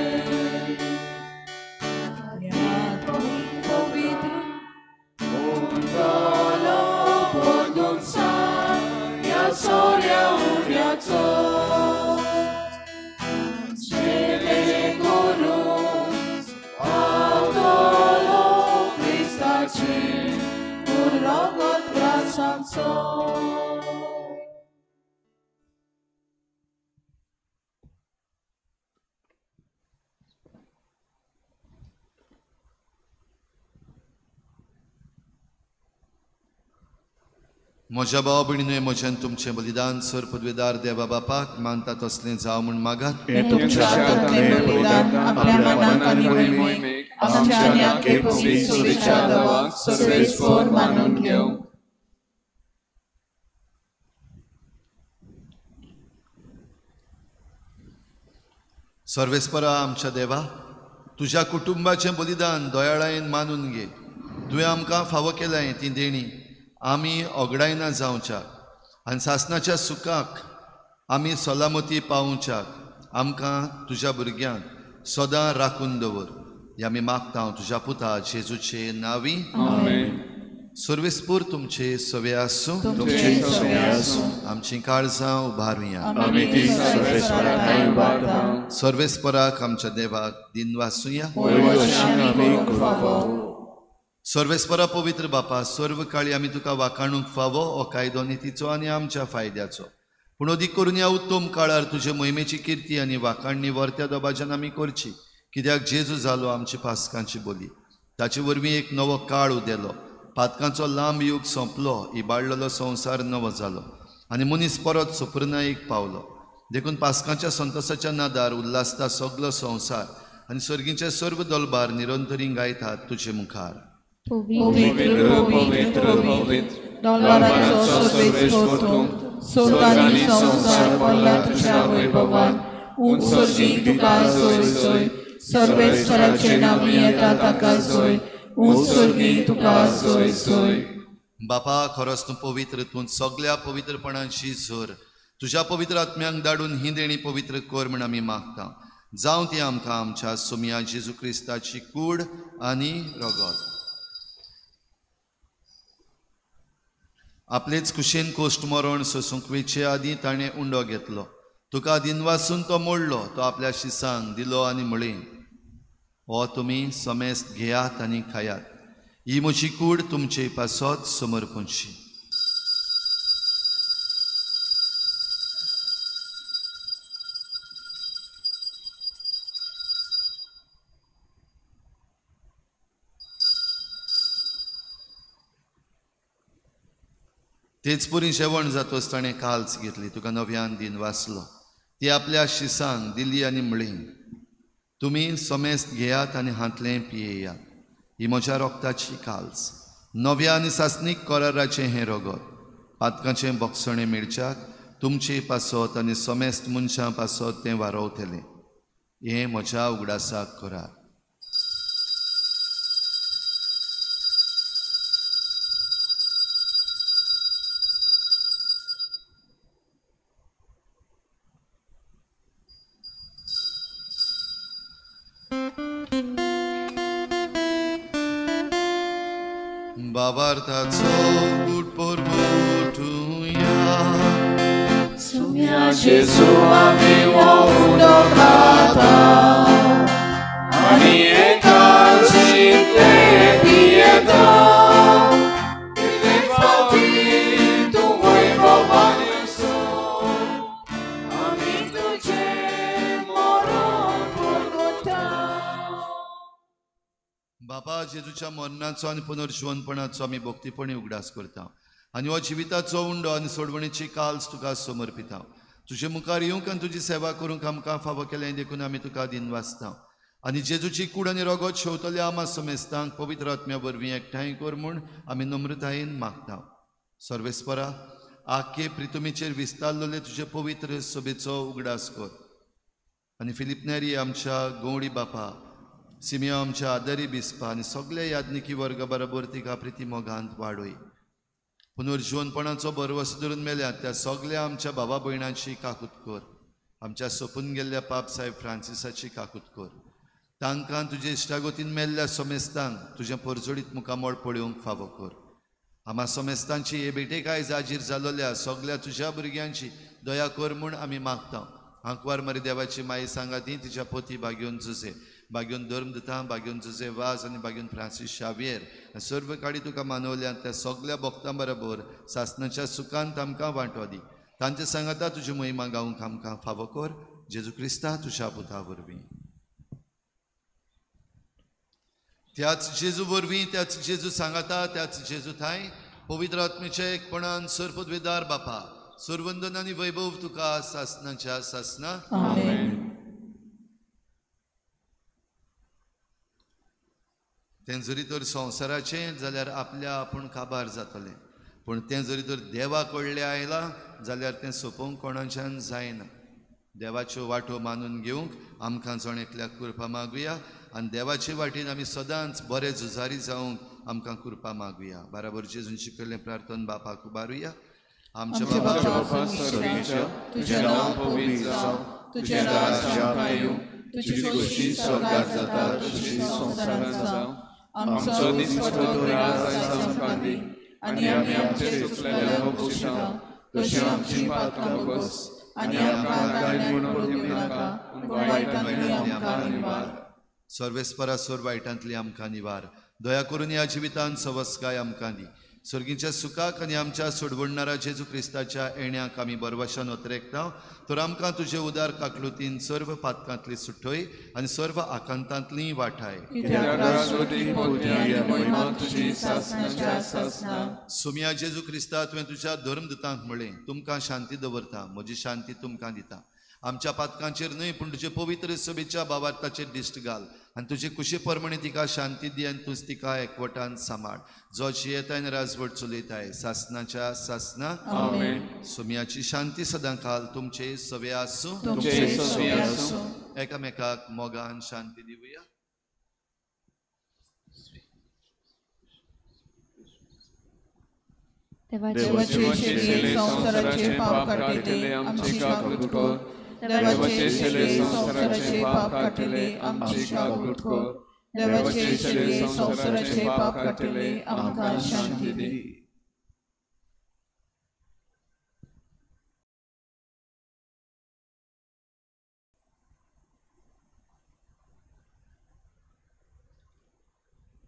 म्हज्या भाव भयणीनूय म्हज्यान तुमचें बलिदान सर पदवेदार देवा बापाक मानता तसलें जावं म्हूण मागात. सर्वेस्परा आमच्या देवा, तुज्या कुटुंबाचें बलिदान दयाळायेन मानून घे. तुवें आमकां फावो केलाय ती देणी आमी ओगडायना जावच्याक आनी सासणाच्या सुखाक आमी सलामती पावोवच्याक आमकां तुज्या भुरग्यांक सदां राखून दवर. हे आमी मागता तुज्या पुता जेजूचे नांवी. सर्वेस्पूर तुमचे सवे आसूं. आमचीं काळजां उबारुया. सर्वेस्पराक आमच्या देवाक दिनवासुया. सर्वेस्परा पवित्र बापा, सर्व काळी आमी तुका वाखाणूंक फावो हो कायदो नितीचो आनी आमच्या फायद्याचो. पूण अदीक करून ह्या उत्तम काळार तुजे मोहिमेची किर्ती आनी वाखाणणी वर्त्या दबाज्यान आमी करची, कित्याक जेजू जालो आमची पासकांची बोली. ताचे वरवीं एक नवो काळ उदेलो, पातकांचो लांब यूग सोंपलो, इबाडलेलो संवसार नवो जालो आनी मनीस परत सुप्रनायेक पावलो. देखून पासकांच्या संतोसाच्या नादार उल्हासता सगलो संवसार आनी सर्गीचे सर्व दलबार निरंतरी गायतात तुजे मुखार. पवित्र पवित्र पवित्र दोलवाराचो सर्वेस्पर तूं, स्वर्ग आनी संवसार भरला तुज्या वैभवान. उंच सर्गीं तुका जय जय, सर्वेस्पराचे नांवी येता ताका जय, उंच सर्गीं तुका जय जय. बापा, खरोच तूं पवित्र, तूं सगल्या पवित्रपणाची झर. तुज्या पवित्र आत्म्यांक धाडून ही देणी पवित्र कर म्हण आमी मागता. जावं ती आमकां आमच्या सोमया जेजू क्रिस्ताची कूड आनी रगत. आपलेच कुशेन कोश्ट मरण सोसूंक वेचे आदीं ताणें उंडो घेतलो, तुका दिनवासून तो मोडलो, तो आपल्या शिसांक दिलो आनी म्हळें, हो तुमी समेस्त घेयात आनी खायात, ही म्हजी कूड तुमचे पासत समर्पणशी. तेच पुरी जेवण जातोच ताणें काल्स घेतली, तुका नव्यान दिन वाचलो, ती आपल्या शिसांक दिली आनी म्हळी, तुमी समेस्त घेयात आनी हांतलें पियेयात. ही म्हज्या रोगताची काल्स, नव्या आनी सासणीक कराराचें हें रगत. पातकांचें बक्षणें मेळच्याक तुमचे पासत आनी समेस्त मनशां पासत तें वारवतलें. हें म्हज्या उगडासाक करात. बाबार्थाचो गूट परगटुया. सुम्या जेजू आमी हो उंडो खाता आनी एकाची ते पियेता. इतले फावटी तूं वैभवान येसो, आमी तुजें मरण परगटा. बाबा जेजूच्या मरणाचो आनी पुनर्जिवनपणाचो आमी भक्तीपणी उगडास करता आनी हो जिविताचो उंडो आनी सोडवणीची काल्स तुका समर्पिता. तुजे मुखार येवंक आनी तुजी सेवा करूंक आमकां फावो केलें देखून आमी तुका दिनवासता. आनी जेजूची कूड आनी रगत शेवतल्या आमा समेस्तांक पवित्र आत्म्या वरवीं एकठांय कर म्हूण आमी नम्रतायेन मागता. सर्वेस्परा, आखे प्रितुमीचेर विस्तारलेले तुजे पवित्र सभेचो उगडास कर आनी फिलीप नेरी आमच्या गवळी बापा, सिमियो आमच्या आदरी बिस्पा आनी सगळे याज्ञिकी वर्ग बरोबर तिका प्रिती मोगांत वाडय. पुनर्जिवनपणाचो भरवस धरून मेल्यात त्या सगळ्या आमच्या भावा भयणांची काकूत कर. आमच्या सोपून गेल्ल्या पाप साहेब फ्रांसिसाची काकूत कर. तांकां तुजे इश्टागतीन मेल्ल्या समेस्तांक तुजें परजळीत मुखामळ पळोवंक फावो कर. आमा समेस्तांची हे भेटेक आयज हाजीर जालोल्या सगळ्या तुज्या भुरग्यांची दया कर म्हूण आमी मागता. आंकवार मारी देवाची माई सांगाती तिच्या पोती बागेवन जुजे, बागेवन धर्मदूतां, बागेवन जुजे वाज आनी बागेवन फ्रांसीस शावियर आनी सर्व काडी तुका मानवल्यात त्या सगळ्या भक्तां बरोबर सासणाच्या सुखांत आमकां वांटो दी. तांचे सांगाता तुजी महिमा गावंक आमकां फावो कर. जेजू क्रिस्ता तुज्या पुता वरवीं. त्याच जेजू वरवीं, त्याच जेजू सांगाता, त्याच जेजू थांय पवित्र आत्मेच्या एकपणान सर्वपदवेदार बापा, सर्वंदन आनी वैभव तुका सासणाच्या सासना. आमेन. तें जरी तर संवसाराचें जाल्यार आपल्या आपूण काबार जातलें, पूण तें जरी तर देवा कडलें आयलां जाल्यार तें सोंपोवंक कोणाच्यान जायना. देवाच्यो वाटो मानून घेवंक आमकां जण एकल्याक कृपा मागुया आनी देवाचे वाटेन आमी सदांच बरे झुजारी जावंक आमकां कृपा मागुया. बराबर जेजून शिकयल्लें प्रार्थन बापाक उबारुया. आमच्या बापा स्वर्गीच्या, तुजें नांव पवित्र जावं, तुजें राज्य आमकां येवं, तुजी खोशी स्वर्गात जाता तशी संवसारांत जावं. आमचो दिसपट्टो राज आयज आमकां दी आनी आमी आमचे चुकलेल्यांक बक्षिता तशी आमची पातकां बस आनी आमकां कांय म्हूण पडूंक नाका, पूण वायटांतली आमकां निवार. सर्वेस्परा सोर वायटांतली आमकां निवार. दया करून ह्या जिवितांत सवस्काय आमकां दी. सर्गीच्या सुखाक आनी आमच्या सोडवणणारा जेजू क्रिस्ताच्या येण्याक आमी बरवशान ओतरेकता. तर आमकां तुजे उदार काकलुतीन सर्व पातकांतली सुटय आनी सर्व आकांतांतली वाठाय. सुम्या जेजू क्रिस्ता, तुवें तुज्या धर्मदूतांक म्हळें, तुमकां शांती दवरता, म्हजी शांती तुमकां दिता. आमच्या पातकांचेर न्हय पूण तुजे पवित्र सभेच्या बाबार्थाचेर दिश्ट घाल आनी तुजे कुशी प्रमाणे तिका शांती दी आनी तूंच तिका एकवटान सांबाळ, जो जियेताय आनी राजवट चलयताय सासनाच्या सासना. सोम्याची शांती सदां काल तुमचे सवे आसूं. एकामेकाक मोगान शांती दिवया. देवाचे संवसाराचे पाप काडटले आमची काकूत कर. देवाचे शेले संवसाराचे पाप काडटले आमची काकूत कर. देवाचे शेले संवसाराचे पाप काडटले आमकां शांती दी.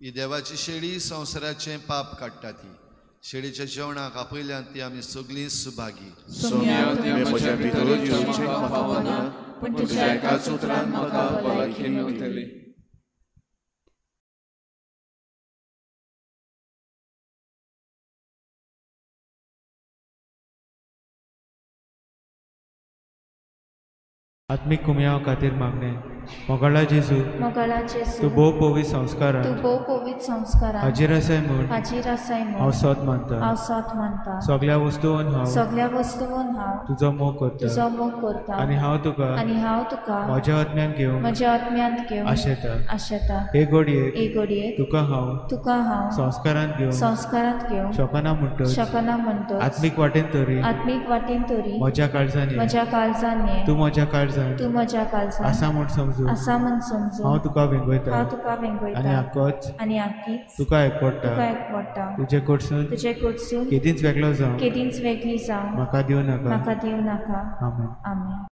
ही देवाची शेळी संवसाराचें पाप काडटा. ती शेळीच्या जेवणाक आपयल्यान ती आमी सगळीं सुभागी. म्हज्या भितर येवचें म्हाका फावना, पूण तुज्या एकाच उतरान म्हाका भलायकी मेळटली. आत्मीक कुमयाव खातीर मागणें. मोगाळा जेजू, मोगाळा जेजू, तूं भोव पवित्र संस्कारान, तूं भोव पवित्र संस्कारान हाजीर आसाय म्हूण, हाजीर आसाय म्हूण हांव सत मानता, हांव सत मानता. सगळ्या वस्तून हांव, सगळ्या वस्तून हांव तुजो मोग करता, तुजो मोग करता. आनी हांव तुका, आनी हांव तुका म्हज्या आत्म्यान घेवन, म्हज्या आत्म्यांत घेवन आशेता, आशेता. हे घडयेक, हे घडयेक तुका हांव, तुका हांव संस्कारांत घेवन, संस्कारांत घेवन शकना म्हणटच, शकना म्हणटच आत्मीक वाटेन तरी, आत्मीक वाटेन तरी म्हज्या काळजान ये, म्हज्या काळजान ये, तूं म्हज्या काळजान, तूं म्हज्या काळजान आसा म्हूण समजून, आसा म्हूण समजून हांव तुका वेंगयता, हांव तुका वेंगयता. आनी आकोच, आनी आकीच तुका एकवडटा, तुका एकवडटा. तुजे कडसून, तुजे कडसून केदींच वेगळो जावं, केदींच वेगळी जावं म्हाका दिवं नाका, म्हाका दिवं नाका. आमेन. आमेन.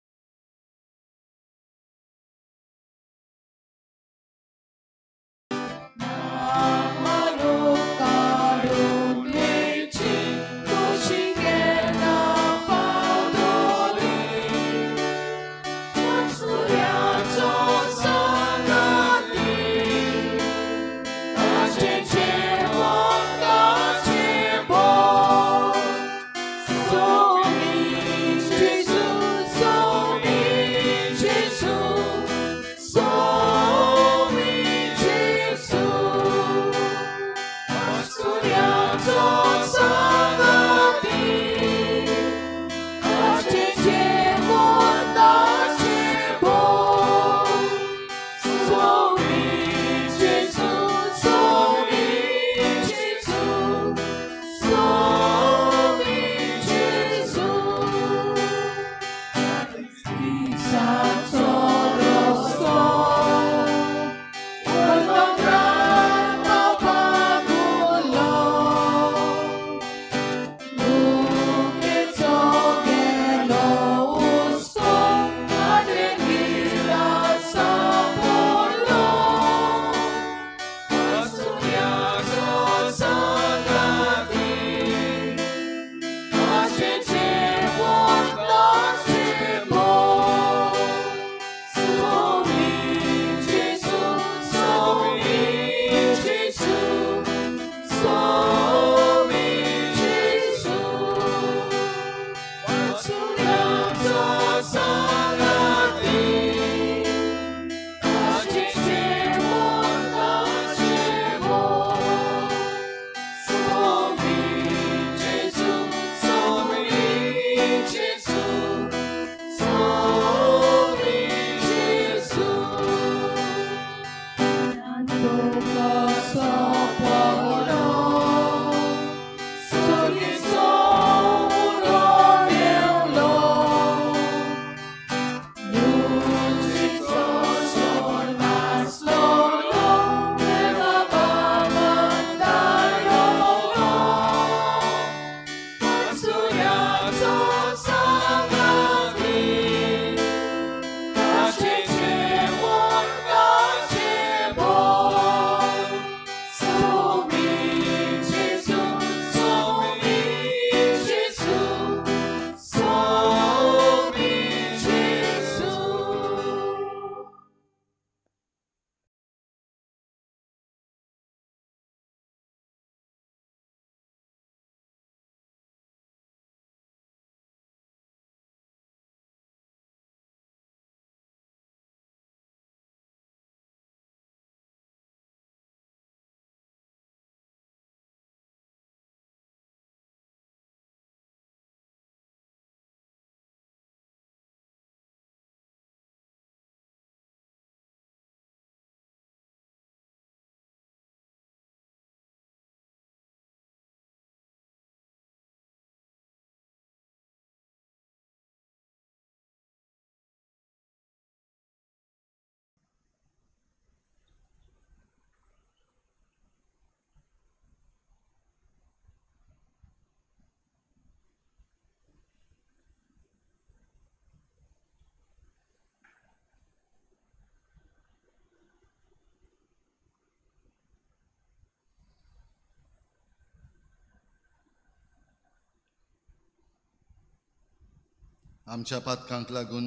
आमच्या पातकांक लागून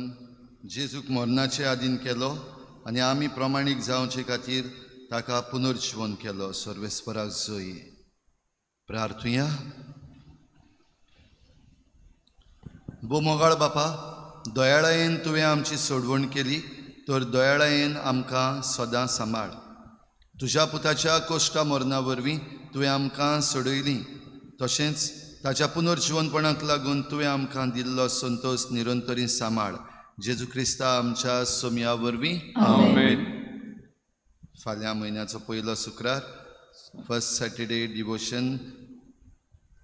जेजूक मरणाचे आदीन केलो आनी आमी प्रमाणीक जावचे खातीर ताका पुनर्जिवन केलो. सर्वेस्पराक जय. प्रार्थुया. भोव मोगाळ बापा, दयाळायेन तुवें आमची सोडवण केली तर दयाळायेन आमकां सदां सांबाळ. तुज्या पुताच्या कोश्टा मरणा वरवीं तुवें आमकां सोडयली, तशेंच ताच्या पुनर्जिवनपणाक लागून तुवें आमकां दिल्लो संतोश निरंतरी सांबाळ. जेजू क्रिस्ता आमच्या सोमया वरवीं. आमेन. फाल्यां म्हयन्याचो पयलो शुक्रार, first Saturday devotion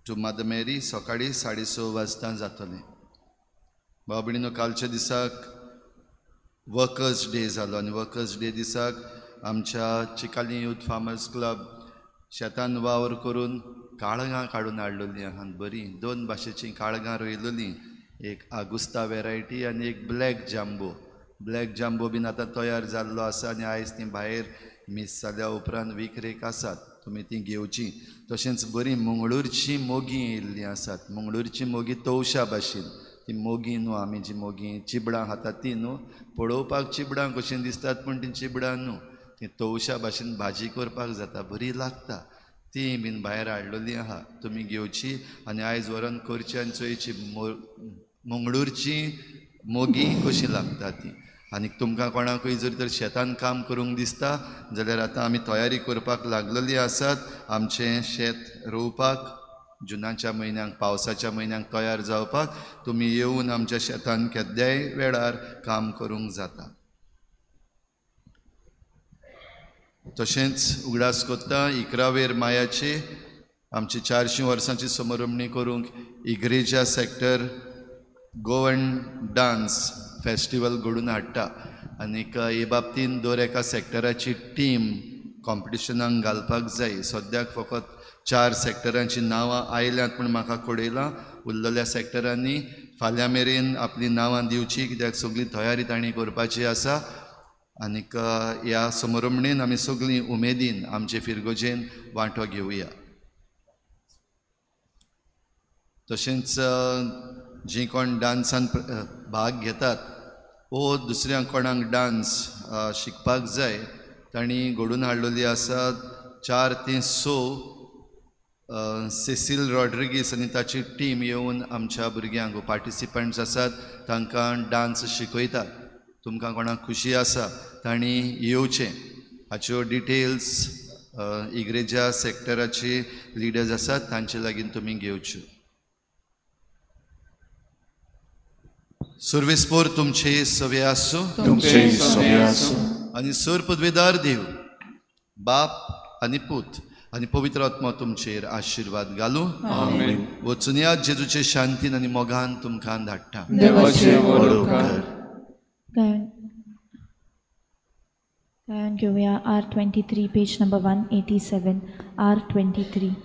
to Mother Mary सकाळीं 6:30 वाजता जातलें. भाव भयणीनो, कालच्या दिसाक वर्कर्स डे जालो आनी वर्कर्स डे दिसाक आमच्या चिकाली यूथ फार्मर्स क्लब शेतान वावर करून काळगां काडून हाडलेलीं आहात. बरीं दोन भाशेचीं काळगां रोयलेलीं, एक आगुस्ता वेरायटी आनी एक ब्लॅक जांबो. ब्लॅक जांबो बीन आतां तयार जाल्लो आसा आनी आयज तीं भायर मीस जाल्या उपरांत विकरेक आसात, तुमी तीं घेवचीं. तशेंच बरीं मंगळूरचीं मोगीं येयल्लीं आसात. मंगळूरचीं मोगीं तवशा भाशेन, ती मोगीं न्हू, आमी जी मोगीं चिबडां खातात ती न्हू, पळोवपाक चिबडां कशीं दिसतात पूण तीं चिबडां न्हू, ती तवशा भाशेन भाजी करपाक जाता, बरी लागता. ती बीन भायर हाडलेली आहा, तुमी घेवची आनी आयज व्हरोन करची आनी चोयची मंगळूरची मोगीं कशीं लागता ती. आनी तुमकां कोणाकूय जर तर शेतान काम करूंक दिसता जाल्यार आतां आमी तयारी करपाक लागलेली आसात. आमचें शेत रोवपाक जुनाच्या म्हयन्याक, पावसाच्या म्हयन्याक तयार जावपाक तुमी येवन आमच्या शेतान केद्याय वेळार काम करूंक जाता. तशेंच उगडास कोत्ता इकरावेर मायाचे आमची 400 वर्सांची समरमणी करूंक इग्रेजा सेक्टर गोवन डान्स फेस्टिवल घडून हाडटा आनीक हे बाबतीन दर एका सेक्टराची टीम कॉम्पिटिशनाक घालपाक जाय. सद्याक फकत 4 सेक्टरांची नांवां आयल्यांत पूण म्हाका कळयलां उरलेल्या सेक्टरांनी फाल्यां मेरेन आपलीं नांवां दिवची, कित्याक सगळी तयारी तांणी करपाची आसा. आनीक ह्या समरमणेन आमी सगळीं उमेदीन आमचे फिरगोजेन वांटो घेवया. तशेंच जीं कोण डांसान भाग घेतात वो दुसऱ्या कोणाक डांस शिकपाक जाय तांणी घडून हाडलेली आसा 4 ते 6 सेसील रॉड्रिगीस आनी ताची टीम येवन आमच्या भुरग्यांक पार्टिसिपंट्स आसात तांकां डांस शिकयतात. तुमकां कोणाक खुशी आसा तांणी येवचें. हाच्यो डिटेल्स इग्रेजा सेक्टराचे लिडर्स आसात तांचे लागीं तुमी घेवच्यो. सुर्वेस्पोर तुमचे सवे आसूं, तुमचे सवे आसूं आनी सुर पदवेदार देव बाप आनी पूत आनी पवित्र आत्मा तुमचेर आशिर्वाद घालूं. आमेन. वचुनया जेजूचे शांतीन आनी मोगान तुमकां धाडटा. देवाचे व्हड उपकार. गायन घेवया R23 page number 187 R23.